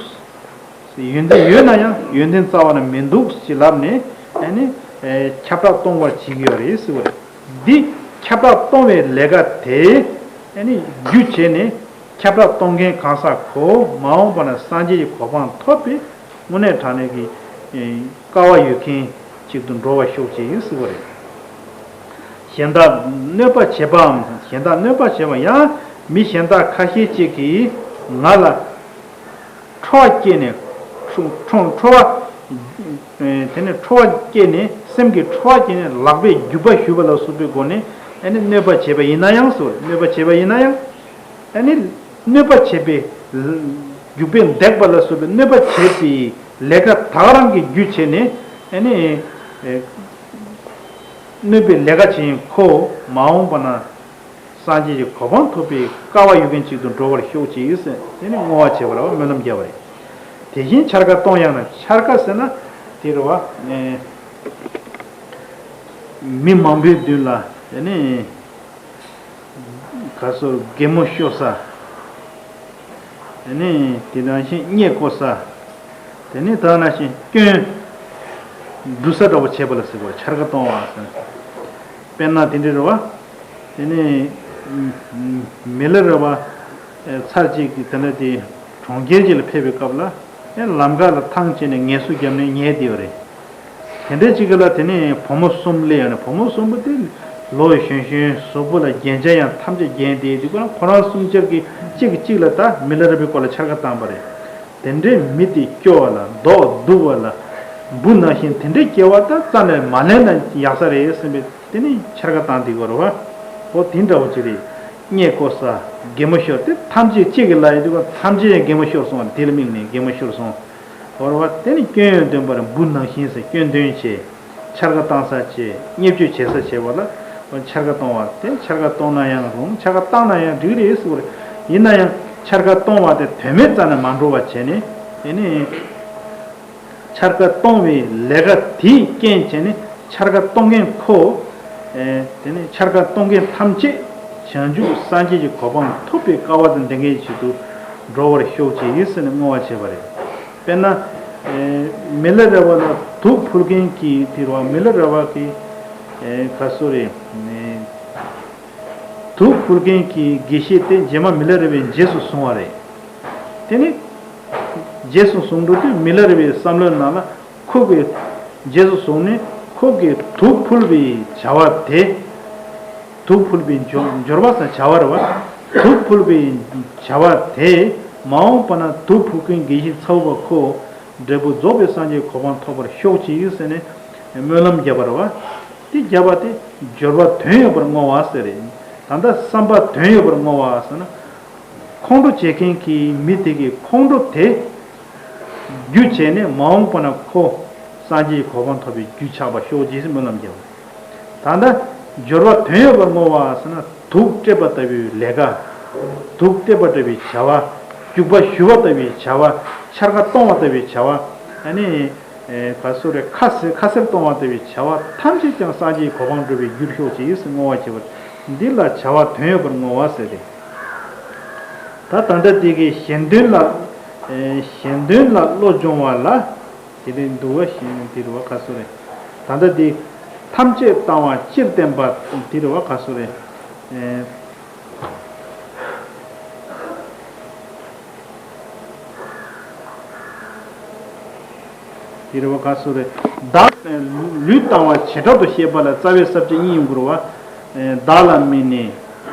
ཡོན་ཏན་ཡོད་ན་ཡང་ཡོན་ཏན་རྩ་བ་ནས་མི་འདུག་ཅེས་ལབ་ནས། ཨ་ནི། ཨེ། ཁྱབ་བསྒྲགས་གཏོང་བར་བྱེད་ཀྱི་ཡོད་རེད་ཟེར་བ་རེད། འདི་ཁྱབ་བསྒྲགས་གཏོང་བའི་ལས་ཀ་དེ། ཨ་ནི། བརྒྱུད་བྱས་ནས་ཁྱབ་བསྒྲགས་གཏོང་མཁན་གང་ཟག་ཁོ་མ་འོངས་པ་ན་སངས་རྒྱས་ཀྱི་གོ་འཕང་ཐོབ་པའི་དངོས་གནས་དྲང་གནས་ཀྱི། ཨེ། སྐལ་བ་ཡོད་མཁན་ཅིག་ཏུ་འགྲོ་བར་ཤོག་ཅིག་ཟེར་བ་རེད། གཞན་དག་གནོད་པ་བྱེད་པའམ། གཞན་དག་གནོད་པ་བྱེད་པ་ཡང་མི་གཞན་དག་ཁ་ཤས་ཅིག་གིས་ང་ལ་ཁྲོ་བ་སྐྱེས་ནས། ཁྲོ་ཁྲོ་ཁྲོ་བ། ཨེ། དེ་ནས་ཁྲོ་བ་སྐྱེས་ནས། སེམས་ཀྱི་ཁྲོ་བ་སྐྱེས་ནས་ལག་པས་རྒྱུག་པ་གཞུ་བ་ལ་སོགས་པའི་སྒོ་ནས། ཨ་ནི་གནོད་པ་བྱས་པ་ཡིན་ན་ཡང་ཟེར། གནོད་པ་བྱས་པ་ཡིན་ན་ཡང་། ཨ་ནི་གནོད་པ་བྱས་པའི་རྒྱུག་པས་འདེགས་པ་ལ་སོགས་པའི་གནོད་པ་བྱས་པའི་ལས་ཀ་ད་ག་རང་གིས་བརྒྱུད་བྱས་ནས། ཨ་ནི། ཨེ། གནོད་པའི་ལས་ཀ་བྱེད་མཁན་ཁོ་མ་འོངས་པ་ན་སངས་རྒྱས་ཀྱི་གོ་འཕང་ཐོབ་པའི་སྐལ་བ་ཡོད་མཁན་ཅིག་ཏུ་འགྲོ་བར་ཤོག་ཅིག་ཟེར། དེ་ནི་བསྔོ་བ་བྱས་པ་རེད་བ། སྨོན་ལམ་བརྒྱབ་པ་རེད། དེ་བཞིན་འཕྱར་ཀ་གཏོང་ཡང་ན། འཕྱར་ཀ་ཟེར་ན་དེ་རེད་བ། ཨེ། མི་མང་པོའི་མདུན་ལ་དེ་ནི། ག་སོ། གད་མོ་ཤོར་ས། དེ་ནས་དེ་ནང་བཞིན་བརྙས་བཀོལ་ས། དེ་ནས་ད་ནང་བཞིན་སྐྱོན་འབྲུ་ས་འདྲ་བོ་བྱས་པ་ལ་ཟེར་བ། འཕྱར་ཀ་གཏོང་བ་ཟེར། དཔེར་ན་དེ་འདྲ་རེད་བ། དེ་ནས་མི་ལ་རེ་བ་ཚར་གཅིག་གི་དེ་འདྲ་དེ་གྲོང་ཁྱེར་གཅིག་ལ་ཕེབས་པའི་སྐབས་ལ། ཡང་ལམ་ཁ་ལ་ཐང་ཆད་ནས་ངལ་གསོ་བརྒྱབ་ནས་ཉལ་བསྡད་པ་རེད། དེ་འདྲའི་གཅིག་གི་ལ་དེ་ནས་བུ་མོ་གསུམ་སླེབས་ཡོང་ནས། བུ་མོ་གསུམ་པོ་དེ་ལོ་གཞོན་གཞོན། གཟུགས་པོ་ལ་རྒྱན་ཆ་ཡང་ཐམས་ཅད་རྒྱན་བསྡད་དེ། ཁོ་རང་ཁོ་རང་གསུམ་ཆར་གྱི་གཅིག་གིས་གཅིག་ལ་ད་མི་ལ་རས་པའི་སྐོར་ལ་འཕྱར་ཀ་བཏང་པ་རེད། དེ་འདྲའི་མི་དེ་སྐྱོ་བ་ལ། མདོག་སྡུག་པ་ལ། འབུ་ནང་བཞིན་དེ་འདྲའི་སྐྱེ་བ་ད་རྩ་ནས་མ་ལེན་ན་ཡག་ས་རེད་བསམ་པའི་དེ་ནས་འཕྱར་ཀ་བཏང་བསྡད་ཀྱི་ཡོད་རེད་བ། འོ་དེ་འདྲ་བོ་ཅིག་རེད། བརྙས་བཀོལ་ས། གད་མོ་ཤོར་དེ་ཐམས་ཅད་གཅིག་གིས་ལབ་ཡོང་དུས། ཁོ་ཐམས་ཅད་ཡང་གད་མོ་ཤོར་སོང་བ། དེ་ལ་དམིགས་ནས་གད་མོ་ཤོར་སོང་། འོ་རེད་བ། དེ་ནི་སྐྱོན་ཡོན་སྟོན་པར་འབུ་ནང་བཞིན་ཟེར། སྐྱོན་སྟོན་བྱས། འཕྱར་ཀ་བཏང་ས་བྱས། བརྙས་བཅོས་བྱེད་ས་བྱས་པ་ལ་འཕྱར་ཀ་གཏོང་བ། དེ་འཕྱར་ཀ་གཏོང་ན་ཡང་རུང་། འཕྱར་ཀ་བཏང་ན་ཡང་འགྲིག་རེད་ཟེར་བ་རེད། ཡིན་ན་ཡང་འཕྱར་ཀ་གཏོང་བ་དེ་དོན་མེད་རྩ་ནས་མ་འགྲོ་བ་བྱས་ནས། དེ་ནི་འཕྱར་ཀ་གཏོང་བའི་ལས་ཀ་དེའི་རྐྱེན་བྱས་ནས་འཕྱར་ཀ་གཏོང་མཁན་ཁོ། ཨེ། དེ་ནས་འཕྱར་ཀ་གཏོང་མཁན་ཐམས་ཅད་བྱང་ཆུབ་སངས་རྒྱས་ཀྱི་གོ་འཕང་ཐོབ་པའི་སྐལ་བ་དང་ལྡན་མཁན་ཞིག་ཏུ་འགྲོ་བར་ཤོག་ཅིག་ཟེར་ནས་བསྔོ་བ་བྱས་པ་རེད། དཔེར་ན། ཨེ། མི་ལ་རས་པ་ལ་དུག་ཕུལ་མཁན་གྱི་དེ་རེད་བ། མི་ལ་རས་པ་གི། ཨེ། ག་སོ་རེད། ཨེ། དུག་ཕུལ་མཁན་གྱི་དགེ་བཤེས་དེ་རྗེས་མ་མི་ལ་རས་པས་རྗེས་སུ་བཟུང་བ་རེད། དེ་ནི་རྗེས་སུ་བཟུང་འགྲོ་དུས་མི་ལ་རས་པའི་བསམ་བློའི་ནང་ལ། ཁོ་གིས་རྗེས་སུ་བཟུང་ནས་ཁོ་གིས་དུག་ཕུལ་བའི་བྱ་བ་དེ། དུག་ཕུལ་བའི་སྦྱོར་སྦྱོར་བ་ཟེར་བྱ་བ་རེད་བ། དུག་ཕུལ་བའི་བྱ་བ་དེས་མ་འོངས་པ་ན་དུག་ཕུལ་མཁན་དགེ་བཤེས་ཚ་བོ་པ་ཁོ་འབྲས་བུ་རྫོགས་པའི་སངས་རྒྱས་གོ་འཕང་ཐོབ་པར་ཤོག་ཅིག་ཟེར་ནས་སྨོན་ལམ་བརྒྱབ་པ་རེད་བ། དེ་བརྒྱབ་པ་དེ་སྦྱོར་བ་དོན་ཡོད་པར་བསྔོ་བ་ཟེར་རེད། ད་ལྟ་བསམ་པ་དོན་ཡོད་པར་བསྔོ་བ་ཟེར་ན། ཁོང་ཁྲོ་བྱེད་མཁན་གྱི་མི་དེ་གི་ཁོང་ཁྲོ་དེ་རྒྱུ་བྱས་ནས་མ་འོངས་པ་ན་ཁོ་སངས་རྒྱས་ཀྱི་གོ་འཕང་ཐོབ་པའི་རྒྱུ་ཆགས་པར་ཤོག་ཅེས་སྨོན་ལམ་བརྒྱབ། ད་ལྟ་ སྦྱོར་བ་དོན་ཡོད་པར་བསྔོ་བ་ཟེར་ན། དུག་སྤྲད་པ་ལྟ་བུའི་ལས་ཀ། དུག་སྤྲད་པ་ལྟ་བུའི་བྱ་བ། སྐྱུག་པ་བཞུ་བ་ལྟ་བུའི་བྱ་བ། འཕྱར་ཀ་གཏོང་བ་ལྟ་བུའི་བྱ་བ། ཨ་ནི། ཨེ། ག་སུ་རེ་ཁ་ཟེར་ཁ་ཟེར་གཏོང་བ་ལྟ་བུའི་བྱ་བ་ཐམས་ཅད་ཀྱང་སངས་རྒྱས་གོ་འཕང་སྒྲུབ་པའི་རྒྱུར་ཤོག་ཅིག་ཟེར་བསྔོ་བ་བྱེད་པ། འདི་ལ་བྱ་བ་དོན་ཡོད་པར་བསྔོ་བ་ཟེར་ཏེ། ད་ད་ལྟ་དེ་གའི་གཞན་དོན་ལ། ཨེ། གཞན་དོན་ལ་བློ་སྦྱོང་བ་ལ། དེ་ལས་འདུལ་བ་གཞན་དེ་རུ་བ་ག་སུ་རེ། ད་ལྟ་དེ། ཐམས་ཅད་བཏང་བ་སྤྱིར་བསྟན་པ་དེ་རུ་བ་ག་སུ་རེ། ཨེ། དེ་རུ་བ་ག་སུ་རེ། བདག་ལུས་བཏང་བ་བྱེ་བྲག་ཏུ་བཤད་པ་ལ་རྩ་བའི་ས་བཅད་གཉིས་ཡོང་དགོས་རུ་བ། ཨེ། བདག་ལ་དམིགས་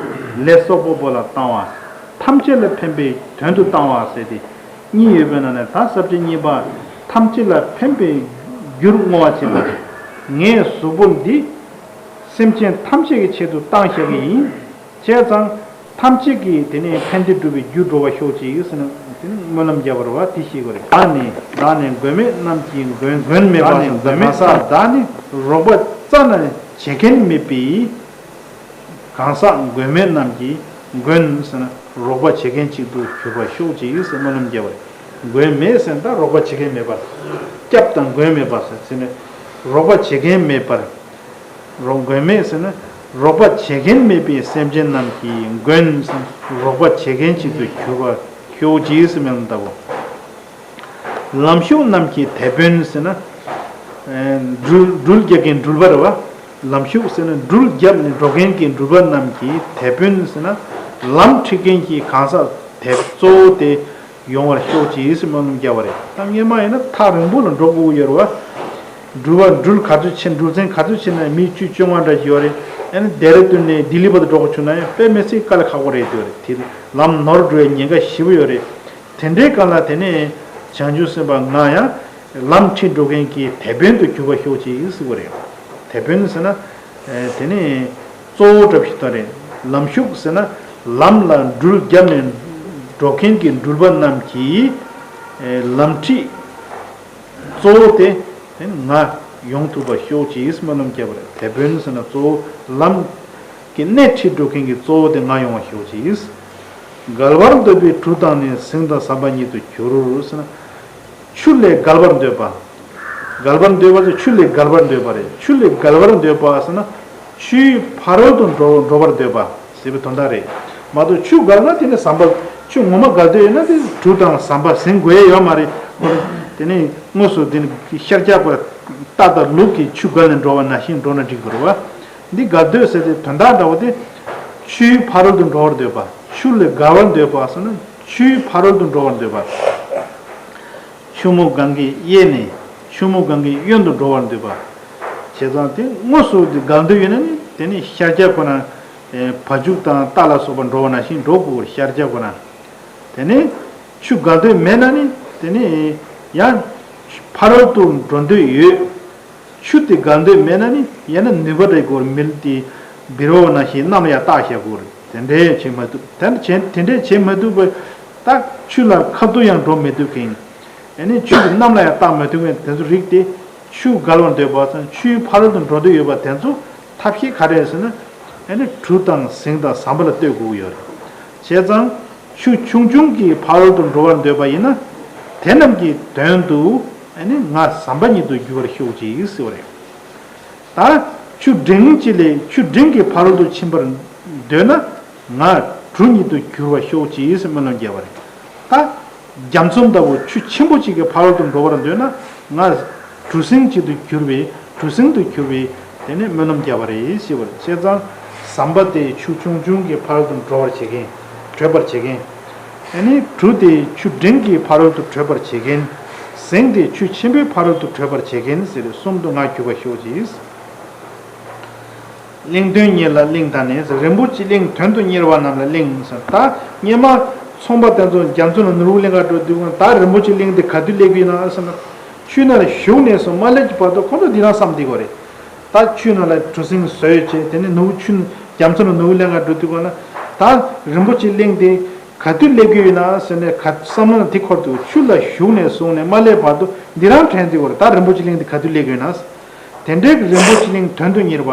ནས་ལས་སོག་པོ་པོ་ལ་བཏང་བ། ཐམས་ཅད་ལ་ཕན་པའི་དོན་དུ་བཏང་བ་ཟེར་ཏེ། གཉིས་ཡོད་པའི་ནང་ནས་ད་ས་བཅད་གཉིས་པ། ཐམས་ཅད་ལ་ཕན་པའི་རྒྱུར་བསྔོ་བ་བྱེད་པ། ངའི་གཟུགས་པོ་འདི་སེམས་ཅན་ཐམས་ཅད་ཀྱི་ཆེད་དུ་བཏང་བཞག་གི་ཡིན། བྱས་ཙང་ཐམས་ཅད་ཀྱིས་དེ་ནས་ཕན་བདེ་སྒྲུབ་པའི་རྒྱུར་འགྲོ་བར་ཤོག་ཅིག་ཟེར་ནས་དེ་ནས་སྨོན་ལམ་རྒྱབ་པ་རེད་བ། དེ་ཤེས་དགོས་རེད། བདག་ནི་བདག་ནི་མགོན་མེད་རྣམས་ཀྱི་མགོན། མགོན་མེད་པ་ཟེར་ན་གང་ཟག་བདག་ནི་རོགས་པ་རྩ་ནས་བྱེད་མཁན་མེད་པའི། གང་ཟག་མགོན་མེད་རྣམས་ཀྱི་མགོན་ཟེར་ན་རོགས་པ་བྱེད་མཁན་གཅིག་ཏུ་གྱུར་པར་ཤོག་ཅིག་ཟེར་སྨོན་ལམ་རྒྱབ་པ་རེད། མགོན་མེད་ཟེར་ན་ད་རོགས་པ་བྱེད་མཁན་མེད་པ། སྐྱབས་དང་མགོན་མེད་པ་ཟེར་ཟེར་ནས་རོགས་པ་བྱེད་མཁན་མེད་པར། རོགས་མགོན་མེད་ཟེར་ན་རོགས་པ་བྱེད་མཁན་མེད་པའི་སེམས་ཅན་རྣམས་ཀྱི་མགོན་ཟེར་ན་རོགས་པ་བྱེད་མཁན་གཅིག་ཏུ་གྱུར་པར་ཤོག་ཅིག་ཟེར་སྨོན་ལམ་བཏབ་བོ། ལམ་ཞུགས་རྣམས་ཀྱི་དེད་དཔོན་ཟེར་ན། ཨེ། འགྲུལ་འགྲུལ་རྒྱག་མཁན་འགྲུལ་པ་རེད་བ། ལམ་ཞུགས་ཟེར་ན་འགྲུལ་བརྒྱབ་ནས་འགྲོ་མཁན་གྱི་འགྲུལ་པ་རྣམས་ཀྱི་དེད་དཔོན་ཟེར་ན། ལམ་ཁྲིད་མཁན་གྱི་གང་ཟག་དེ་གཙོ་བོ་དེ་ཡོང་བར་ཤོག་ཅིག་ཟེར་སྨོན་ལམ་བརྒྱབ་པ་རེད། ད་སྔོན་མ་ཡིན་ན་ཐག་རིང་པོ་ལ་འགྲོ་དགོས་ཀྱི་ཡོད་རེད་བ། འགྲུལ་པ་འགྲུལ་ག་ཚོད་ཕྱིན། འགྲུལ་ཚན་ག་ཚོད་ཕྱིན་ན་མི་བཅུ་བཅོ་ལྔ་འདྲ་ཞིག་ཡོད་རེད། ཨ་ནི་ལྡེ་ར་ལྡུན་ནས་ལྡི་ལི་བར་དུ་འགྲོ་དགོས་བྱུང་ན་ཡང་དཔེ་མི་སྲིད་དཀའ་ལས་ཁག་པོ་རེད་འདུག་རེད། དེ་ལམ་ནོར་འགྲོ་བའི་ཉེན་ཁ་ཞེ་པོ་ཡོད་རེད། དེ་འདྲའི་སྐབས་ལ་དེ་ནས་བྱང་ཆུབ་སེམས་དཔའ་ང་ཡང་ལམ་ཁྲིད་འགྲོ་མཁན་གྱི་དེད་དཔོན་དུ་གྱུར་པར་ཤོག་ཅིག་ཟེར་བ་རེད། དེད་དཔོན་ཟེར་ན། ཨེ། དེ་ནས་གཙོ་བོ་འདྲ་ཞིག་ད་རེད། ལམ་ཞུགས་ཟེར་ན་ལམ་ལ་འགྲུལ་བརྒྱབ་ནས་འགྲོ་མཁན་གྱི་འགྲུལ་པ་རྣམས་ཀྱི། ཨེ། ལམ་ཁྲིད་གཙོ་བོ་དེ་ང་ཡོང་ཐུབ་པར་ཤོག་ཅིག་སྨོན་ལམ་བརྒྱབ་པ་རེད། དེད་དཔོན་ཟེར་ན་གཙོ་བོ་ལམ་གྱི་སྣེ་ཁྲིད་འགྲོ་མཁན་གྱི་གཙོ་བོ་དེ་ང་ཡོང་བར་ཤོག་ཅིག། བརྒལ་བར་འདོད་པའི་གྲུ་དང་ནི། ཟིང་དང་ཟམ་པ་ཉིད་དུ་གྱུར་ཟེར་ན། ཆུ་ལས་བརྒལ་བར་འདོད་པ། བརྒལ་བར་འདོད་པ་ཟེར་ཆུ་ལས་བརྒལ་བར་འདོད་པ་རེད། ཆུ་ལས་བརྒལ་བར་འདོད་པ་ཟེར་ན། ཆུའི་ཕ་རོལ་ཏུ་འགྲོ་འགྲོ་བར་འདོད་པ་ཟེར་བའི་དོན་དག་རེད། མ་གཏོགས་ཆུ་བརྒལ་ན་དེ་ནི་ཟམ་པ། ཆུ་ངོ་མ་བརྒལ་འདོད་ཡོད་ན་དེ་གྲུ་དང་ཟམ་པ་ཟིན་དགོས་ཡས་ཡོད་མ་རེད། དེ་ནི་དངོས་སུ་དེ་ནི་ཤར་རྒྱག་པ་རྟ་དང་ལུག་གིས་ཆུ་བརྒལ་ནས་འགྲོ་བ་ནང་བཞིན་འགྲོ་ན་འགྲིག་པ་རེད་བ། འདི་བརྒལ་འདོད་ཟེར་ཏེ་དོན་དག་འདྲ་བོ་དེ། ཆུའི་ཕ་རོལ་ཏུ་འགྲོ་བར་འདོད་པ། ཆུ་ལས་བརྒལ་བར་འདོད་པ་ཟེར་ན་ཆུའི་ཕ་རོལ་ཏུ་འགྲོ་བར་འདོད་པ། ཆུ་མོ་གང་གི་གཡས་ནས་ཆུ་མོ་གང་གི་གཡོན་དུ་འགྲོ་བར་འདོད་པ། བྱས་ཙང་དེ་དངོས་སུ་དེ་བརྒལ་འདོད་ཡོད་ན་ནི་དེ་ནི་ཤར་རྒྱག་ཁོ་ན། ཨེ། བ་ཕྱུགས་དང་རྟ་ལ་སོགས་པ་འགྲོ་བ་ནང་བཞིན་འགྲོ་དགོས། ཤར་རྒྱག་ཁོ་ན། དེ་ནི་ཆུ་བརྒལ་འདོད་མེད་ན་ནི་དེ་ནི་ཡང་ཕ་རོལ་ཏུ་འགྲོ་འདོད་ཡོད། ཆུ་དེ་བརྒལ་འདོད་མེད་ན་ནི་ཡང་ན་ནུས་པ་འདྲ་སྐོར་མིལ་དེ་བིར་བ་ནང་བཞིན་གནམ་ལ་ཡང་བཏགས་བཞག་དགོས་རེད། དེ་འདྲས་བྱེད་མ་ཐུབ། དེ་འདྲ་བྱེད་དེ་འདྲས་བྱེད་མ་ཐུབ་པ། ད་ཆུ་ལ་ཁ་ཐུག་ཡང་འགྲོ་མི་ཐུབ་མཁན། ཨ་ནི་ཆུ་དེ་གནམ་ལ་ཡང་བཏགས་མ་ཐུབ་མཁན་དེ་ཚོ་རིགས་དེ། ཆུ་བརྒལ་བར་འདོད་པ་དང་ཆུའི་ཕ་རོལ་ཏུ་འགྲོ་འདོད་ཡོད་པ་དེ་ཚོ་ཐབས་ཤེས་ག་རེ་ཟེར་ན། ཨ་ནི་གྲུ་དང་ཟིང་དང་ཟམ་པ་ལ་ལྟོས་དགོས་ཀྱི་ཡོད་རེད། བྱས་ཙང་ཆུ་ཆུང་ཆུང་གི་ཕ་རོལ་ཏུ་འགྲོ་བར་འདོད་པ་ཡིན་ན། དེ་རྣམས་ཀྱི་དོན་དུ་ཨ་ནི་ང་ཟམ་པ་ཉིད་དུ་འགྱུར་བར་ཤོག་ཅིག་ཟེར་བ་རེད། ད་ཆུ་འབྲིང་གཅིག་ལས་ཆུ་འབྲིང་གི་ཕ་རོལ་ཏུ་ཕྱིན་པར་འདོད་ན། ང་གྲུ་ཉིད་དུ་འགྱུར་བར་ཤོག་ཅིག་ཟེར་སྨོན་ལམ་བརྒྱབ་པ་རེད། ད་རྒྱ་མཚོ་ལྟ་བུ་ཆུ་ཆེན་པོ་གཅིག་གི་ཕ་རོལ་ཏུ་འགྲོ་བར་འདོད་ན། ང་གྲུ་གཟིངས་གཅིག་ཏུ་གྱུར་པའི་གྲུ་གཟིངས་སུ་གྱུར་པའི་དེ་ནས་སྨོན་ལམ་བརྒྱབ་པ་རེད་ཞེས་པ་རེད། བྱས་ཙང་ཟམ་པ་དེ་ཆུ་ཆུང་ཆུང་གི་ཕ་རོལ་ཏུ་འགྲོ་བར་བྱེད་མཁན། བགྲོད་པར་བྱེད་མཁན། ཨ་ནི་གྲུ་དེ་ཆུ་འབྲིང་གི་ཕ་རོལ་ཏུ་བགྲོད་པར་བྱེད་མཁན། གཟིངས་དེ་ཆུ་ཆེན་པོའི་ཕ་རོལ་ཏུ་བགྲོད་པར་བྱེད་མཁན་ཟེར་གསུམ་དུ་ང་གྱུར་པར་ཤོག་ཅིག། གླིང་དོན་གཉེར་ལ་གླིང་དང་ནི། རིན་པོ་ཆེ་གླིང་དོན་དུ་གཉེར་བ་རྣམས་ལ་གླིང་ཟེར། ད་སྔོན་མ་ཚོང་པ་དེ་ཚོ་རྒྱ་མཚོ་ནས་ནོར་བུ་ལེན་གར་འགྲོ་དུས་ད་རིན་པོ་ཆེ་གླིང་དེ་ག་དུས་སླེབས་ཀྱི་ཡིན་ན་ཟེར་ན། ཆུ་ནང་ལ་ཞུགས་ནས་བཟུང་མ་སླེབས་ཀྱི་བར་དུ་ཁོ་ཚོ་འདི་རང་བསམ་བསྡད་ཀྱི་ཡོད་རེད། ད་ཆུ་ནང་ལ་གྲུ་གཟིངས་བཟོས་བྱས་དེ་ནས་ནོར་བུ་ཆུ་རྒྱ་མཚོ་ནས་ནོར་བུ་ལེན་གར་འགྲོ་དུས་ན། ད་རིན་པོ་ཆེ་གླིང་དེ་ག་དུས་སླེབས་ཀྱི་ཡོད་ན་ཟེར་ནས་ག་བསམ་བློ་དེ་འཁོར་དུས་ཆུ་ལ་ཞུགས་ནས་བཟུང་ནས་མ་སླེབས་བར་དུ་འདི་རང་དྲན་བསྡད་ཀྱི་ཡོད་རེད། ད་རིན་པོ་ཆེ་གླིང་དེ་ག་དུས་སླེབས་ཀྱི་ཡོད་ན། དེ་འདྲའི་རིན་པོ་ཆེ་གླིང་དོན་དུ་གཉེར་བ།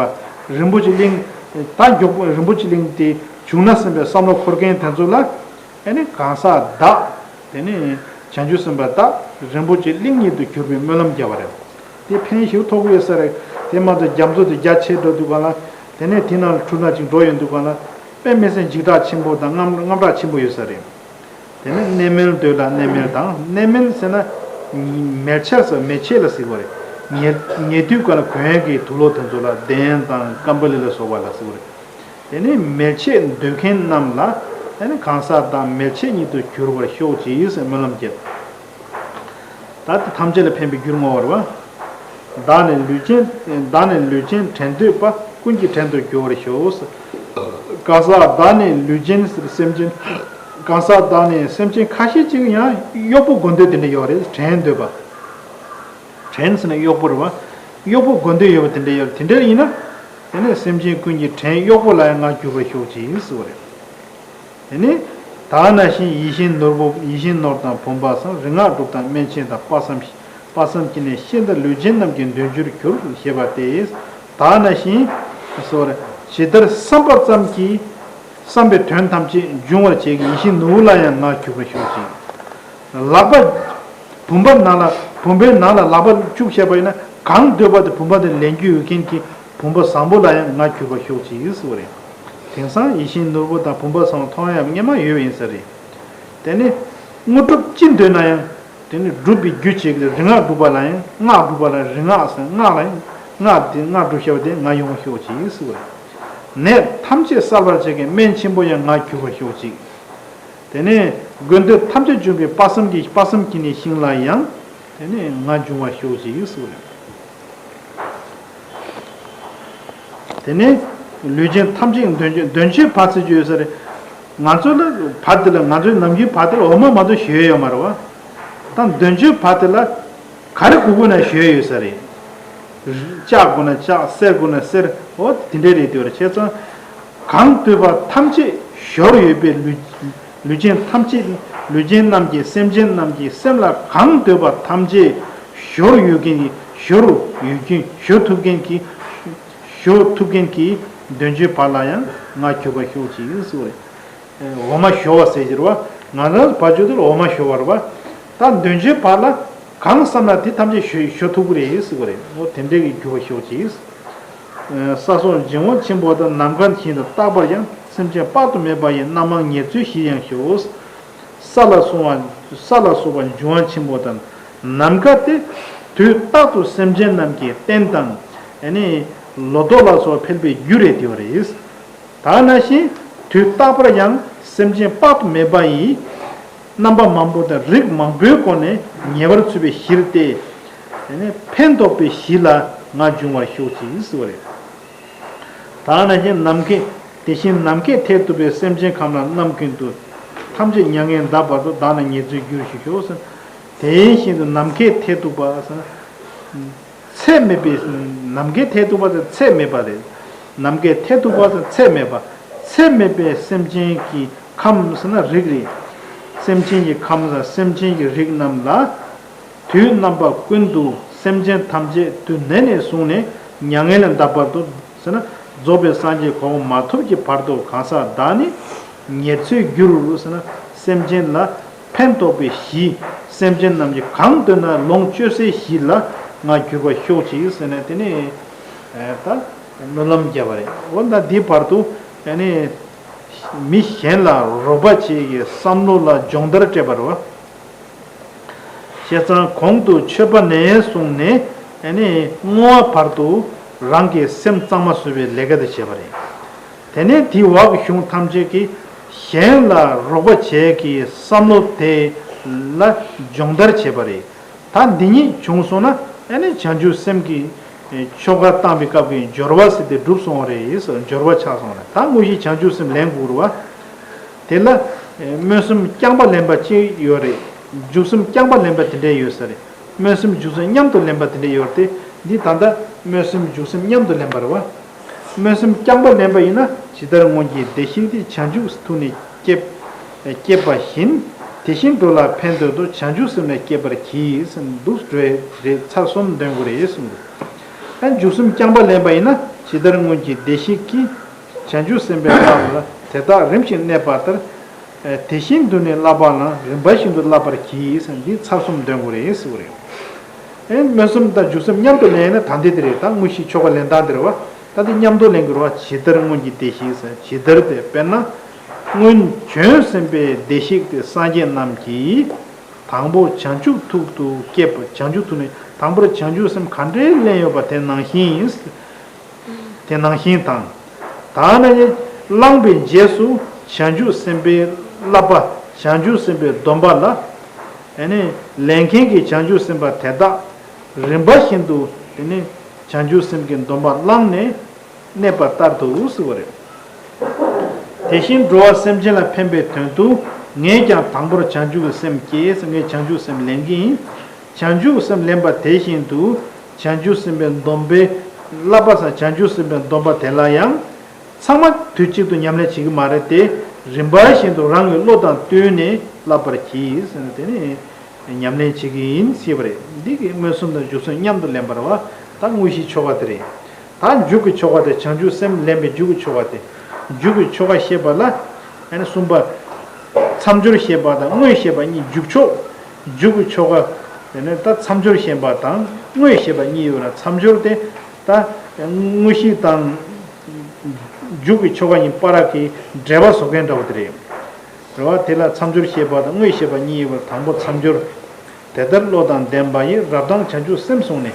རིན་པོ་ཆེ་གླིང་། ད་མགྱོགས་པོ་རིན་པོ་ཆེ་གླིང་དེ་བྱུང་ན་བསམ་པའི་བསམ་བློ་འཁོར་མཁན་དེ་ཚོ་ལ། ཨ་ནི་གང་ཟག་བདག་དེ་ནི་བྱང་ཆུབ་སེམས་དཔའ་བདག་རིན་པོ་ཆེ་གླིང་ཉིད་དུ་གྱུར་པའི་སྨོན་ལམ་བརྒྱབ་པ་རེད། དེ་ཕན་ཞིག་ཐོགས་ཀྱི་ཡོད་ས་རེད། དེ་མ་གཏོགས་རྒྱ་མཚོ་དེ་རྒྱ་ཆེ་འགྲོ་དུས་གང་ལ། དེ་ནས་དེ་ནང་ལ་འཁྲུལ་སྣང་ཅིག་འགྲོ་ཡོང་དུས་གང་ལ། དཔེ་མི་སྲིད་འཇིགས་སྐྲག་ཆེན་པོ་དང་དངངས་དངངས་སྐྲག་ཆེན་པོ་ཡོད་ས་རེད། དེ་ནས་གནས་མལ་འདོད་ལ་གནས་མལ་དང་། གནས་མལ་ཟེར་ན་མལ་ཆ་ཟེར། མལ་ཆས་ལ་ཟེར་བ་རེད། ཉལ་ཉལ་དུས་གང་ལ་གོན་ཡག་གི་དུག་ལོག་དེ་ཚོ་ལ་གདན་དང་ཀམ་པ་ལི་ལ་སོགས་པ་ལ་ཟེར་བ་རེད། དེ་ནས་མལ་ཆས་འདོད་མཁན་རྣམས་ལ། དེ་ནས་གང་ཟག་བདག་མལ་ཆས་ཉིད་དུ་གྱུར་པར་ཤོག་ཅིག་ཟེར་སྨོན་ལམ་བརྒྱབ། ད་དེ་ཐམས་ཅད་ལ་ཕན་པའི་རྒྱུར་བསྔོ་བར་བ། བདག་ནི་ལུས་ཅན། བདག་ནི་ལུས་ཅན་བྲན་འདོད་པ། ཀུན་གྱི་བྲན་དུ་འགྱུར་བར་ཤོག། གང་ཟག་བདག་ནི་ལུས་ཅན་ཟེར། སེམས་ཅན། གང་ཟག་བདག་ནི་སེམས་ཅན་ཁ་ཤས་ཅིག་ཡང་གཡོག་པོ་དགོས་འདོད་དེ་འདྲ་ཡོད་རེད། བྲན་འདོད་པ། བྲན་ཟེར་ན་གཡོག་པོ་རེད་བ། གཡོག་པོ་དགོས་འདོད་ཡོད་པ་དེ་འདྲ་ཡོད་རེད། དེ་འདྲ་ཡིན་ན། དེ་ནས་སེམས་ཅན་ཀུན་གྱི་བྲན་གཡོག་པོ་ལ་ཡང་ང་གྱུར་པར་ཤོག་ཅིག་ཟེར་བ་རེད། དེ་ནས། ད་ནང་བཞིན་ཡིད་བཞིན་ནོར་བུ། ཡིད་བཞིན་ནོར་དང་བུམ་པ་སོགས། རིག་སྔགས་གྲུབ་དང་སྨན་ཆེན་དང་། དཔག་བསམ་དཔག་བསམ་གྱིས་ནི་ཤིན་ཏུ་ལུས་ཅན་རྣམས་ཀྱི་འདོད་འགྱུར་གྱུར། ཞེས་པ་སྟེ། ད་ནང་བཞིན་སོགས་ཇི་ལྟར་བསམ་པ་ཙམ་གྱིས་བསམ་པའི་དོན་ཐམས་ཅད་འབྱུང་བར་བྱེད་ཀྱི་ཡིད་བཞིན་ནོར་བུ་ལ་ཡང་ང་གྱུར་པར་ཤོག་ཅིག། ལག་པ། བུམ་པ་ནང་ལ། བུམ་པའི་ནང་ལ་ལག་པ་བཅུག་བྱས་པ་ཡིན་ན། གང་འདོད་པ་དེ་བུམ་པ་དེ་ལེན་རྒྱུ་ཡོད་མཁན་གྱི་བུམ་པ་བཟང་པོ་ལ་ཡང་ང་གྱུར་པར་ཤོག་ཅིག་ཟེར་བ་རེད། དེང་སང་ཡིད་བཞིན་ནོར་བུ་དང་བུམ་པ་བཟང་པོ་མཐོང་ཡག་སྔོན་མ་ཡོད་པ་ཡིན་ས་རེད། དེ་ནི་དངོས་གྲུབ་ཅི་འདོད་ན་ཡང་། དེ་ནི་སྒྲུབ་པའི་རྒྱུ་བྱེད་ཀྱི་རིག་སྔགས་སྒྲུབ་པ་ལ་ཡང་། སྔགས་སྒྲུབ་པ་ལ་རིག་སྔགས་ཟེར། སྔགས་ལ་ཡང་། སྔགས་དེ་སྔགས་སྒྲུབ་བྱ་བ་དེ་ང་ཡོང་བར་ཤོག་ཅིག་ཟེར་བ་རེད། ནད་ཐམས་ཅད་སེལ་བར་བྱེད་ཀྱི་སྨན་ཆེན་པོ་ཡང་ང་གྱུར་པར་ཤོག་ཅིག། དེ་ནས་དགོས་འདོད་ཐམས་ཅད་འབྱུང་བའི་དཔག་བསམ་གྱི། དཔག་བསམ་གྱི་ནི་ཤིང་ལ་ཡང་། དེ་ནས་ང་འབྱུང་བར་ཤོག་ཅིག་ཟེར་བ་རེད། དེ་ནས་ལུས་ཅན་ཐམས་ཅད་འདོད་འདོད་འདོད་འཇོའི་བར་ཟེར་རྒྱུ་ཡོད་ས་རེད། ང་ཚོ་ལ་བར་དེ་ལ། ང་ཚོའི་ནམ་རྒྱུན་བར་དེ་ལ་འོ་མ་མ་གཏོགས་ཞོ་ཡོད་མ་རེད་བ། ད་འདོད་འཇོའི་བར་དེ་ལ་ག་རེ་དགོས་དགོས་ན་ཞོ་ཡོད་ས་རེད། ལྕགས་དགོས་ན་ལྕགས། གསེར་དགོས་ན་གསེར། འོ་དེ་འདྲ་རེད་དེ་བ་རེད། བྱས་ཙང་གང་འདོད་པ་ཐམས་ཅད་ཞོར་ཡོད་པའི་ལུས། ལུས་ཅན་ཐམས་ཅད། ལུས་ཅན་རྣམས་ཀྱི། སེམས་ཅན་རྣམས་ཀྱི་སེམས་ལ་གང་འདོད་པ་ཐམས་ཅད་ཞོར་ཡོད་མཁན་གྱི། ཞོར་ཡོད་མཁན། ཞོ་ཐུབ་མཁན་གྱི། ཞོ་ཐུབ་མཁན་གྱི་འདོད་འཇོའི་བར་ལ་ཡང་ང་གྱུར་པར་ཤོག་ཅིག་ཟེར་བ་རེད། འོ་མ་ཞོ་བ་ཟེར་གྱི་རེད་བ། ང་རང་བར་ཆོད་དུ་འོ་མ་ཞོ་བ་རེད་བ། ད་འདོད་འཇོའི་བར་ལ་གང་བསམ་ན་དེ་ཐམས་ཅད་ཞོ་ཞོ་ཐུབ་ཀྱི་རེད་ཟེར་བ་རེད། འོ་དེ་འདྲའི་གི་གྱུར་པར་ཤོག་ཅིག། ས་སོགས་འཇིགས་འོང་ཆེན་པོ་དང་། ནམ་མཁའ་བཞིན་དུ་རྟག་པར་ཡང་། སེམས་ཅན་དཔག་ཏུ་མེད་པ་ཡི། རྣམ་མང་ཉེར་འཚོའི་གཞིར་ཡང་ཤོག། ས་ལ་སོགས་པ། ས་ལ་སོགས་པ་འཇིགས་འོང་ཆེན་པོ་དང་། ནམ་མཁའ་སྟེ། དུས་རྟག་ཏུ་སེམས་ཅན་རྣམས་ཀྱི་རྟེན་དང་། ཨ་ནི་ལོ་ཏོག་ལ་སོགས་འཕེལ་བའི་རྒྱུ་རེད་དེ་བ་རེད། ད་ནང་བཞིན་དུས་རྟག་པར་ཡང་སེམས་ཅན་དཔག་ཏུ་མེད་པ་ཡི་རྣམ་པ་མང་པོ་དང་རིགས་མང་པོའི་སྒོ་ནས་ཉེ་བར་འཚོ་བའི་གཞིར་ཏེ། དེ་ནས་ཕན་འདོགས་པའི་གཞི་ལ་ང་འབྱུང་བར་ཤོག་ཅིག་ཟེར་བ་རེད། ད་ནང་བཞིན་ནམ་མཁའི། དེ་བཞིན་ནམ་མཁའི་མཐས་གཏུགས་པའི་སེམས་ཅན་ཁམས་ལ་རྣམ་ཀུན་ཏུ། ཐམས་ཅད་མྱ་ངན་འདའ་བར་དུ། བདག་ནི་ཉེར་འཚོའི་རྒྱུར་ཞིག་ཤོག་ཟེར། དེ་བཞིན་དུ་ནམ་མཁའི་མཐས་གཏུགས་པ་ཟེར་ན། ཚད་མེད་པའི། ནམ་མཁའི་མཐས་གཏུགས་པ་དེ་ཚད་མེད་པ་རེད། ནམ་མཁའི་མཐས་གཏུགས་པ་དེ་ཚད་མེད་པ། ཚད་མེད་པའི་སེམས་ཅན་གྱི་ཁམས་ཟེར་ན་རིགས་རེད། སེམས་ཅན་གྱི་ཁམས་ཟེར་ན་སེམས་ཅན་གྱི་རིགས་རྣམས་ལ། དུས་རྣམ་པ་ཀུན་ཏུ་སེམས་ཅན་ཐམས་ཅད་དུས་ནས་ནས་བཟུང་ནས་མྱ་ངན་ལས་འདའ་བར་དུ་ཟེར་ན། རྫོགས་པའི་སངས་རྒྱས་གོ་འཕང་མ་ཐོབ་ཀྱི་བར་དུ་གང་ཟག་བདག་ནི་ཉེར་འཚོའི་རྒྱུར་ཟེར་ན། སེམས་ཅན་ལ་ཕན་འདོགས་པའི་གཞི། སེམས་ཅན་རྣམས་ཀྱི་གང་འདོད་ན་ལོངས་སྤྱོད་སའི་གཞི་ལ་ང་གྱུར་པར་ཤོག་ཅིག་ཟེར་ནས། དེ་ནས་ད་སྨོན་ལམ་བརྒྱབ་པ་རེད། འོ་ན་འདིའི་བར་དུ་ཨ་ནི་མི་གཞན་ལ་རོགས་པ་བྱེད་ཀྱི་བསམ་བློ་ལ་སྦྱོང་བརྡར་སྤྲད་པ་རེད་བ། བྱས་ཙང་གོང་དུ་མཆོད་པ་ནས་བཟུང་ནས་ཨ་ནི་བསྔོ་བ་བར་དུ་རང་གི་སེམས་གཙང་མ་བཟོ་བའི་ལས་ཀ་དེ་བྱས་པ་རེད། དེ་ནས་དེའི་འོག་གི་གཞུང་ཐམས་ཅད་ཀྱིས་གཞན་ལ་རོགས་པ་བྱེད་ཀྱི་བསམ་བློ་དེ་ལ་སྦྱོང་བརྡར་བྱས་པ་རེད། ད་འདི་གཉིས་བྱུང་སོང་ན་ཨ་ནི་བྱང་ཆུབ་སེམས་ཀྱི་ཆོ་ག་བཏང་བའི་སྐབས་ཀྱི་སྦྱོར་བ་ཟེར་དེ་གྲུབ་སོང་བ་རེད། སྦྱོར་བ་ཆགས་སོང་རེད། ད་དངོས་གཞི་བྱང་ཆུབ་སེམས་ལེན་དགོས་རེད་བ། དེ་ལ་སྨོན་སེམས་རྐྱང་པ་ལེན་པ་གཅིག་ཡོད་རེད། འཇུག་སེམས་རྐྱང་པ་ལེན་པ་དེ་འདྲས་ཡོད་ས་རེད། སྨོན་སེམས་འཇུག་སེམས་མཉམ་དུ་ལེན་པ་དེ་འདྲས་ཡོད་རེད་དེ། འདི་ད་ལྟ་སྨོན་སེམས་འཇུག་སེམས་མཉམ་དུ་ལེན་པ་རེད་བ། སྨོན་སེམས་རྐྱང་པ་ལེན་པ་ཡིན་ན། ཇི་ལྟར་སྔོན་གྱི་བདེ་གཤེགས་དེ། བྱང་ཆུབ་ཐུགས་ནི་བསྐྱེད། བསྐྱེད་པ་བཞིན། དེ་བཞིན་འགྲོ་ལ་ཕན་འདོད་དོ། བྱང་ཆུབ་སེམས་ལ་བསྐྱེད་པར་གྱིས། འདུག་འགྲོ་རེད། ཚར་གསུམ་འདོན་དགོས་རེད་གསུངས་འདུག་ཨ་འཇུག་སེམས་རྐྱང་པ་ལེན་པ་ཡིན་ན། ཇི་ལྟར་སྔོན་གྱི་བདེ་གཤེགས་ཀྱིས། བྱང་ཆུབ་སེམས་དཔའི་བསླབ་པ་ལ། དེ་དག་རིམ་བཞིན་གནས་པ་ལྟར། དེ་བཞིན་དུ་ནི་བསླབ་པ་ལའང་། རིམ་པ་བཞིན་དུ་བསླབ་པར་གྱིས། འདི་ཚར་གསུམ་འདོན་དགོས་རེད་ཟེར་བ་རེད། ཨེ་སྨོན་སེམས་དང་འཇུག་སེམས་མཉམ་དུ་ལེན་ན་ད་འདི་དེ་རེད། ད་དངོས་གཞིའི་ཆོ་ག་ལེན་སྟངས་དེ་རེད་བ། ད་འདི་མཉམ་དུ་ལེན་དགོས་རེད་བ། ཇི་ལྟར་སྔོན་གྱི་བདེ་གཤེགས་ཟེར། ཇི་ལྟར་དེ་དཔེར་ན། སྔོན་བྱོན་ཟིན་པའི་བདེ་གཤེགས་དེ་སངས་རྒྱས་རྣམས་ཀྱིས། དང་པོ་བྱང་ཆུབ་ཐུགས་སུ་བསྐྱེད་པ། བྱང་ཆུབ་ཐུགས་ནས་དང་པོར་བྱང་ཆུབ་སེམས་ག་འདྲས་ལེན་ཡོད་པ་དེ་ནང་བཞིན་ཡིན། དེ་ནང་བཞིན་དང་། ད་ནི་བླངས་པའི་རྗེས་སུ་བྱང་ཆུབ་སེམས་དཔའི་བསླབ་པ། བྱང་ཆུབ་སེམས་དཔའི་སྡོམ་པ་ལ། ཨ་ནི་ལེན་མཁན་གྱི་བྱང་ཆུབ་སེམས་དཔའ་དེ་དག་རིམ་པ་བཞིན་དུ་དེ་ནི་བྱང་ཆུབ་སེམས་ཀྱི་སྡོམ་པ་བླངས་ནས་གནས་པ་ལྟར་དུ་ཟེར་བ་རེད། དེ་བཞིན་འགྲོ་བ་སེམས་ཅན་ལ་ཕན་པའི་དོན་དུ། ངས་ཀྱང་དང་པོར་བྱང་ཆུབ་ཀྱི་སེམས་བསྐྱེད། ངས་བྱང་ཆུབ་སེམས་ལེན་གྱི་ཡིན། བྱང་ཆུབ་སེམས་ལེན་པ་དེ་བཞིན་དུ། བྱང་ཆུབ་སེམས་དཔའི་སྡོམ་པའི་བསླབ་པ་སམ་བྱང་ཆུབ་སེམས་དཔའི་སྡོམ་པ་དེ་ལ་ཡང་། ཚང་མ་དུས་གཅིག་ཏུ་ཉམས་ལེན་བྱེད་ཀྱི་མ་རེད་དེ། རིམ་པ་བཞིན་དུ་རང་གི་བློ་དང་བསྟུན་ནས་བསླབ་པར་གྱིས་ཟེར་ནས་དེ་ནི་ཉམས་ལེན་བྱེད་ཀྱི་ཡིན་ཞེས་པ་རེད། འདི་གི་སྨོན་སེམས་དང་འཇུག་སེམས་མཉམ་དུ་ལེན་པར་བ། ད་དངོས་གཞིའི་ཆོ་ག་དེ་རེད། ད་མཇུག་གི་ཆོ་ག་དེ། བྱང་ཆུབ་སེམས་ལེན་པའི་མཇུག་གི་ཆོ་ག་དེ། མཇུག་གི་ཆོ་ག་ཞེས་པ་ལ། ཨ་ནི་གསུམ་པ། མཚམས་སྦྱོར་ཞེས་པ་དང་དངོས་ཞེས་པ་གཉིས། མཇུག་ཆོ། མཇུག་གི་ཆོ་ག། དེ་ནས་ད་མཚམས་སྦྱོར་ཞེས་པ་དང་དངོས་ཞེས་པ་གཉིས་ཡོད་ལ། མཚམས་སྦྱོར་དེ་ད་དངོས་གཞི་དང་མཇུག་གི་ཆོ་ག་གཉིས་བར་གྱི་འབྲེལ་བ་བཟོ་མཁན་འདྲ་བོ་དེ་རེད། རེད་བ། དེ་ལ་མཚམས་སྦྱོར་ཞེས་པ་དང་དངོས་ཞེས་པ་གཉིས་ཡོད་པར། དང་པོ་མཚམས་སྦྱོར། དེ་ལྟར་བློ་དང་ལྡན་པ་ཡིས། རབ་དང་བྱང་ཆུབ་སེམས་བཟུང་ནས།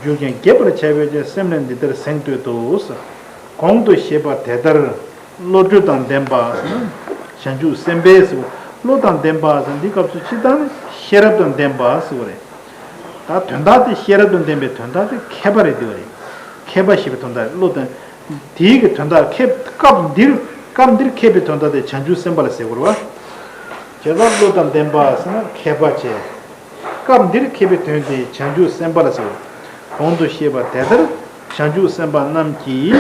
མཇུག་ཀྱང་རྒྱས་པར་བྱ་བའི་ཕྱིར། སེམས་ལ་འདི་ལྟར་གཟེངས་བསྟོད་དོ། གོང་དུ་བཤད་པ་དེ་ལྟར། བློ་གྲོས་དང་ལྡན་པ་ཟེར་ན། བྱང་ཆུབ་སེམས་དཔའི་ཟེར་བ། བློ་དང་ལྡན་པ་ཟེར་ན་འདི་སྐབས་སུ་སྤྱིར་བཏང་ནི་ཤེས་རབ་དང་ལྡན་པ་ཟེར་བ་རེད། ད་དོན་དག་དེ་ཤེས་རབ་དང་ལྡན་པའི་དོན་དག་དེ་མཁས་པ་རེད་འདི་བ་རེད། མཁས་པ་ཞེས་པའི་དོན་དག་བློ་དང་། དེའི་གི་དོན་དག་མཁས། སྐབས་འདིར། སྐབས་འདིར་མཁས་པའི་དོན་དག་དེ་བྱང་ཆུབ་སེམས་དཔའ་ལ་ཟེར་དགོས་རེད་བ། བྱས་ཙང་བློ་དང་ལྡན་པ་ཟེར་ན་མཁས་པ་བྱས། སྐབས་འདིར་མཁས་པའི་དོན་དེ་བྱང་ཆུབ་སེམས་དཔའ་ལ་ཟེར། གོང་དུ་བཤད་པ་དེ་ལྟར་བྱང་ཆུབ་སེམས་དཔའ་རྣམས་ཀྱིས་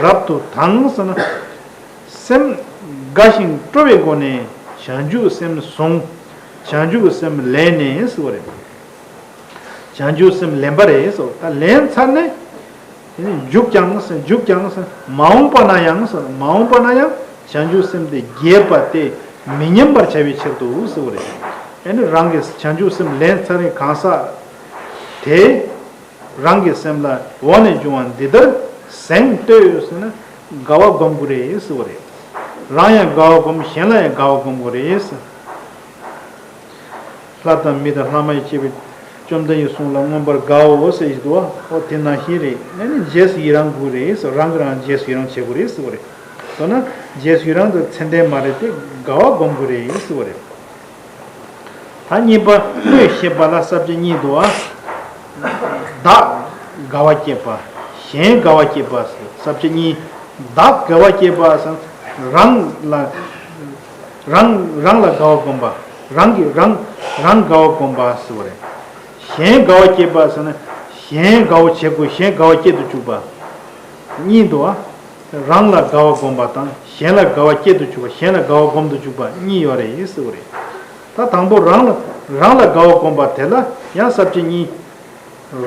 རབ་ཏུ་དང་ཟེར་ན། སེམས་དགའ་ཞིང་སྤྲོ་བའི་སྒོ་ནས་བྱང་ཆུབ་སེམས་བཟུང་། བྱང་ཆུབ་སེམས་ལེན་ནས་ཟེར་བ་རེད། བྱང་ཆུབ་སེམས་ལེན་པ་རེད་ཟེར། ད་ལེན་ཚར་ནས། དེ་ནས་མཇུག་ཀྱང་ཟེར། མཇུག་ཀྱང་ཟེར། མ་འོངས་པ་ན་ཡང་ཟེར། མ་འོངས་པ་ན་ཡང་བྱང་ཆུབ་སེམས་དེ་རྒྱས་པ་སྟེ་མི་ཉམས་པར་བྱ་བའི་ཕྱིར་དུ་ཟེར་བ་རེད། ཨེ་ནི་རང་གིས་བྱང་ཆུབ་སེམས་ལེན་ཚར་བའི་གང་ཟག་དེ། རང་གི་སེམས་ལ་འོག་ནས་འབྱུང་བ་འདི་ལྟར་གཟེངས་བསྟོད་ཟེར་ན་དགའ་བ་སྒོམ་དགོས་རེད་ཟེར་བ་རེད། རང་ཡང་དགའ་བ་སྒོམ། གཞན་ལ་ཡང་དགའ་བ་སྒོམ་དགོས་རེད་ཟེར། ལྷ་དང་མི་དང་ལྷ་མ་ཡིན་བཅས་པའི། བཅོམ་ལྡན་གྱི་གསུང་ལ་མངོན་པར་དགའ་བོ་ཟེར་ཞིག་འདུག་བ། འོ་དེ་ནང་བཞིན་རེད། ཨ་ནི་རྗེས་སུ་ཡི་རང་དགོས་རེད་ཟེར། རང་གིས་རང་རྗེས་སུ་ཡི་རང་བྱེད་དགོས་རེད་ཟེར་བ་རེད། མདོར་ན་རྗེས་སུ་ཡི་རང་དེ་ཚད་ལྡན་མ་རེད་དེ། དགའ་བ་སྒོམ་དགོས་རེད་ཟེར་བ་རེད། ད་གཉིས་པ་དངོས་ཞེས་པ་ལ་ས་བཅད་གཉིས་འདུག་བ། བདག་དགའ་བ་སྐྱེད་པ། གཞན་དགའ་བ་སྐྱེད་པ་ཟེར། ས་བཅད་གཉིས། བདག་དགའ་བ་སྐྱེད་པ་ཟེར། རང་ལ། རང་རང་ལ་དགའ་བ་སྒོམ་པ། རང་གིས་རང་རང་དགའ་བ་སྒོམ་པ་ཟེར་བ་རེད། གཞན་དགའ་བ་སྐྱེད་པ་ཟེར་ན། གཞན་དགའ་བོ་བྱེད་དགོས། གཞན་དགའ་བ་སྐྱེད་དུ་བཅུག་པ། གཉིས་འདུག་བ། རང་ལ་དགའ་བ་སྒོམ་པ་དང་གཞན་ལ་དགའ་བ་སྐྱེད་དུ་བཅུག་པ། གཞན་ལ་དགའ་བ་སྒོམ་དུ་བཅུག་པ་གཉིས་ཡོད་རེད་ཟེར་བ་རེད། ད་དང་པོ་རང་ལ། རང་ལ་དགའ་བ་སྒོམ་པ་དེ་ལ་ཡང་ས་བཅད་གཉིས།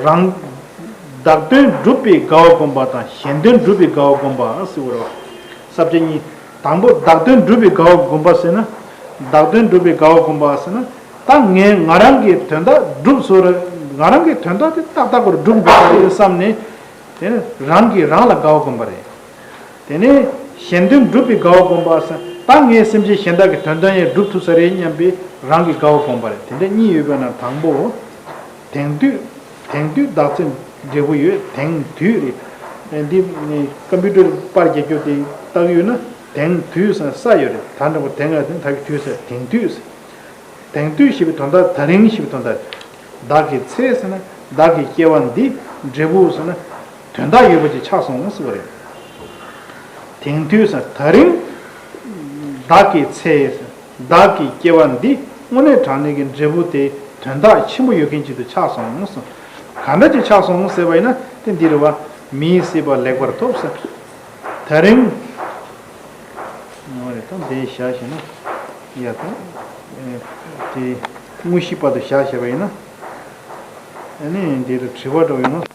རང་། བདག་དོན་སྒྲུབ་པའི་དགའ་བ་སྒོམ་པ་དང་གཞན་དོན་སྒྲུབ་པའི་དགའ་བ་སྒོམ་པ་ཟེར་བ་རེད་བ། ས་བཅད་གཉིས། དང་པོ་བདག་དོན་སྒྲུབ་པའི་དགའ་བ་སྒོམ་པ་ཟེར་ན། བདག་དོན་སྒྲུབ་པའི་དགའ་བ་སྒོམ་པ་ཟེར་ན། ད་ངས་ང་རང་གི་དོན་དག་སྒྲུབ་ཚར་བ་རེད། ང་རང་གི་དོན་དག་དེ་ཏག་ཏག་པར་སྒྲུབ་དགོས་པ་རེད་བསམ་ནས། དེ་ནི་རང་གིས་རང་ལ་དགའ་བ་སྒོམ་པ་རེད། དེ་ནས་གཞན་དོན་སྒྲུབ་པའི་དགའ་བ་སྒོམ་པ་ཟེར། ད་ངས་སེམས་ཅན་གཞན་དག་གི་དོན་དག་ཡང་སྒྲུབ་ཐུབ་ས་རེད་སྙམ་པའི་རང་གི་དགའ་བ་སྒོམ་པ་རེད། དེ་འདྲ་གཉིས་ཡོད་པ་ན། དང་པོ། དེང་དུས། དེང་དུས་བདག་འཛིན་འབྲས་བུ་ཡོད། དེང་དུས་རེད། འདི་ནི་ཀམ་པུ་ཊར་པར་རྒྱག་རྒྱུ་དེ་བལྟ་གི་ཡོད་ན། དེང་དུས་ཟེར་ས་ཡོད་རེད། ད་འདྲ་པོ་དེང་ང་དེ་ད་གི་དུས་ཟེར། དེང་དུས་ཟེར། དེང་དུས་ཞེས་པའི་དོན་དག། ད་རིང་ཞེས་པའི་དོན་དག། བདག་གི་ཚེ་ཟེར་ན། བདག་གི་སྐྱེ་བ་འདི། འབྲས་བུ་ཟེར་ན། དོན་དག་ཡོད་པ་ཅིག་ཆགས་སོང་ཟེར་བ་རེད། དེང་དུས་ཟེར་ན་ད་རིང་། བདག་གི་ཚེ་ཟེར་ན། བདག་གི་སྐྱེ་བ་འདི་དངོས་གནས་དྲང་གནས་ཀྱི་འབྲས་བུ་དེ་དོན་དག་ཆེན་པོ་ཡོད་མཁན་ཅིག་ཏུ་ཆགས་སོང་ཟེར། ག་འདྲ་ཅིག་ཆགས་སོང་ཟེར་བ་ཡིན་ན། དེ་འདི་རེད་བ། མིའི་སྲིད་པ་ལེགས་པར་ཐོབ་ཟེར། ད་རིང་། ཡོང་བ་རེད། ད་འདི་བཞག་བཞག་ན། ཡ་ད། དེ་དངོས་གཞི་བར་དུ་བཞག་བཞག་པ་ཡིན་ན། ཨ་ནི་འདིར་དྲི་བ་འདྲ་བོ་ཡོང་ན།